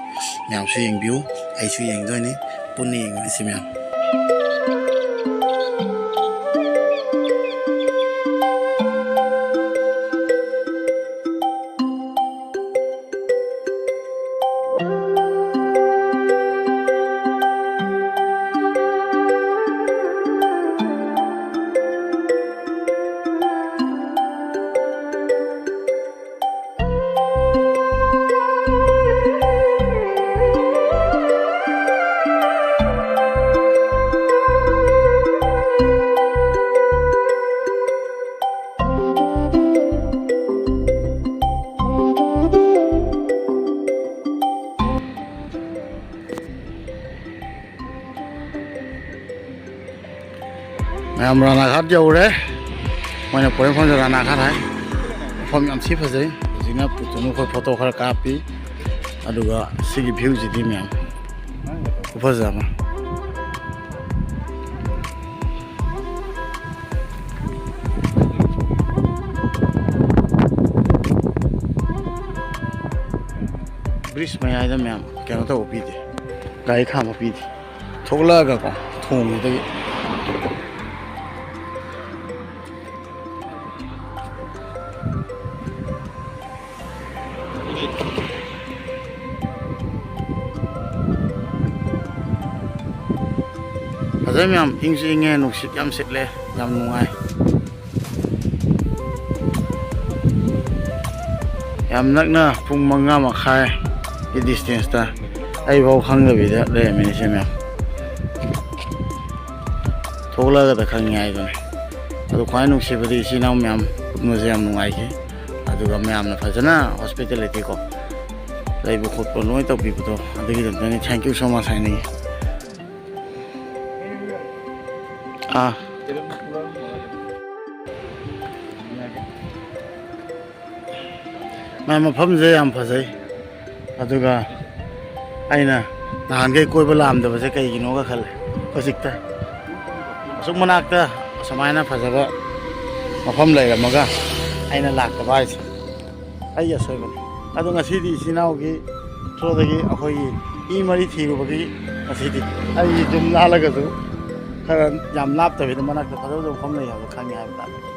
ꯃꯌꯥꯝꯁꯨ ꯌꯦꯡꯕꯤꯌꯨ, ꯑꯩꯁꯨ ꯌꯦꯡꯗꯣꯏꯅꯤ, ꯄꯨꯟꯅ ꯌꯦꯡꯃꯤꯟꯅꯁꯤ ꯃꯌꯥꯝ꯫ ꯔꯥꯅꯥ ꯘꯥꯠ ꯌꯧꯔꯦ꯫ ꯃꯣꯏꯅ ꯄꯣꯔꯛꯐꯝꯁꯦ ꯔꯥꯅꯥ ꯘꯥꯠ ꯍꯥꯏ꯫ ꯃꯐꯝ ꯌꯥꯝ ꯊꯤ ꯐꯖꯩ꯫ ꯍꯧꯖꯤꯛꯅ ꯄꯨꯇꯨꯅꯨ ꯑꯩꯈꯣꯏ ꯐꯣꯇꯣ ꯈꯔ ꯀꯥꯞꯄꯤ꯫ ꯑꯗꯨꯒ ꯁꯤꯒꯤ ꯚ꯭ꯌꯨꯁꯤꯗꯤ ꯃꯌꯥꯝ ꯈꯨꯐꯖ ꯑꯃ꯫ ꯕ꯭ꯔꯤꯖ ꯃꯌꯥꯏꯗ ꯃꯌꯥꯝ ꯀꯩꯅꯣ ꯇꯧꯕ ꯄꯤꯗꯦ, ꯒꯥꯔꯤ ꯈꯥꯝꯕ ꯄꯤꯗꯦ꯫ ꯊꯣꯛꯂꯛꯑꯒꯀꯣ, ꯊꯣꯡꯁꯤꯗꯒꯤ꯫ ꯐꯖꯩ ꯃꯌꯥꯝ, ꯏꯪꯁꯨ ꯏꯪꯉꯦ, ꯅꯨꯡꯁꯤꯠ ꯌꯥꯝ ꯁꯤꯠꯂꯦ, ꯌꯥꯝ ꯅꯨꯡꯉꯥꯏ꯫ ꯌꯥꯝ ꯅꯛꯅ, ꯄꯨꯡ ꯃꯉꯥ ꯃꯈꯥꯏꯒꯤ ꯗꯤꯁꯇꯦꯟꯁꯇ ꯑꯩꯐꯥꯎ ꯈꯪꯗꯕꯤꯗ ꯂꯩꯔꯝꯃꯤꯅꯦ ꯁꯦ ꯃꯌꯥꯝ꯫ ꯊꯣꯛꯂꯛꯑꯒꯗ ꯈꯪꯉꯤ ꯍꯥꯏꯗꯨꯅꯤ꯫ ꯑꯗꯨ ꯈ꯭ꯋꯥꯏ ꯅꯨꯡꯁꯤꯕꯗꯤ ꯏꯆꯤꯟ ꯏꯅꯥꯎ ꯃꯌꯥꯝ ꯄꯨꯟꯕꯁꯦ ꯌꯥꯝ ꯅꯨꯡꯉꯥꯏꯈꯤ꯫ ꯑꯗꯨꯒ ꯃꯌꯥꯝꯅ ꯐꯖꯅ ꯍꯣꯁꯄꯤꯇꯦꯂꯤꯇꯤꯀꯣ, ꯂꯩꯕ ꯈꯣꯠꯄ ꯂꯣꯏ ꯇꯧꯕꯤꯕꯗꯣ, ꯑꯗꯨꯒꯤꯗꯃꯛꯇꯅꯤ thank you so much ꯍꯥꯏꯅꯤꯡꯉꯤ꯫ ꯑꯥ꯫ ꯃꯥ ꯃꯐꯝꯁꯦ ꯌꯥꯝ ꯐꯖꯩ꯫ ꯑꯗꯨꯒ ꯑꯩꯅ ꯅꯍꯥꯟꯈꯩ ꯀꯣꯏꯕ ꯂꯥꯛꯑꯝꯗꯕꯁꯦ ꯀꯩꯒꯤꯅꯣꯒ ꯈꯜꯂꯦ꯫ ꯍꯧꯖꯤꯛꯇ ꯑꯁꯨꯛ ꯃꯅꯥꯛꯇ ꯑꯁꯨꯃꯥꯏꯅ ꯐꯖꯕ ꯃꯐꯝ ꯂꯩꯔꯝꯃꯒ ꯑꯩꯅ ꯂꯥꯛꯇꯕ ꯍꯥꯏꯁꯦ ꯑꯩꯒꯤ ꯑꯁꯣꯏꯕꯅꯤ꯫ ꯑꯗꯣ ꯉꯁꯤꯗꯤ ꯏꯆꯤꯟ ꯏꯅꯥꯎꯒꯤ ꯊ꯭ꯔꯨꯗꯒꯤ ꯑꯩꯈꯣꯏꯒꯤ ꯏ ꯃꯔꯤ ꯊꯤꯔꯨꯕꯒꯤ ꯉꯁꯤꯗꯤ ꯑꯩꯒꯤ ꯌꯨꯝ ꯂꯥꯜꯂꯒꯁꯨ ꯈꯔ ꯌꯥꯝ ꯂꯥꯞꯇꯕꯤꯗ ꯃꯅꯥꯛꯇ ꯐꯖ ꯐꯖꯕ ꯃꯐꯝ ꯂꯩ ꯍꯥꯏꯕꯗꯣ ꯈꯪꯉꯦ ꯍꯥꯏꯕ ꯇꯥꯔꯦ꯫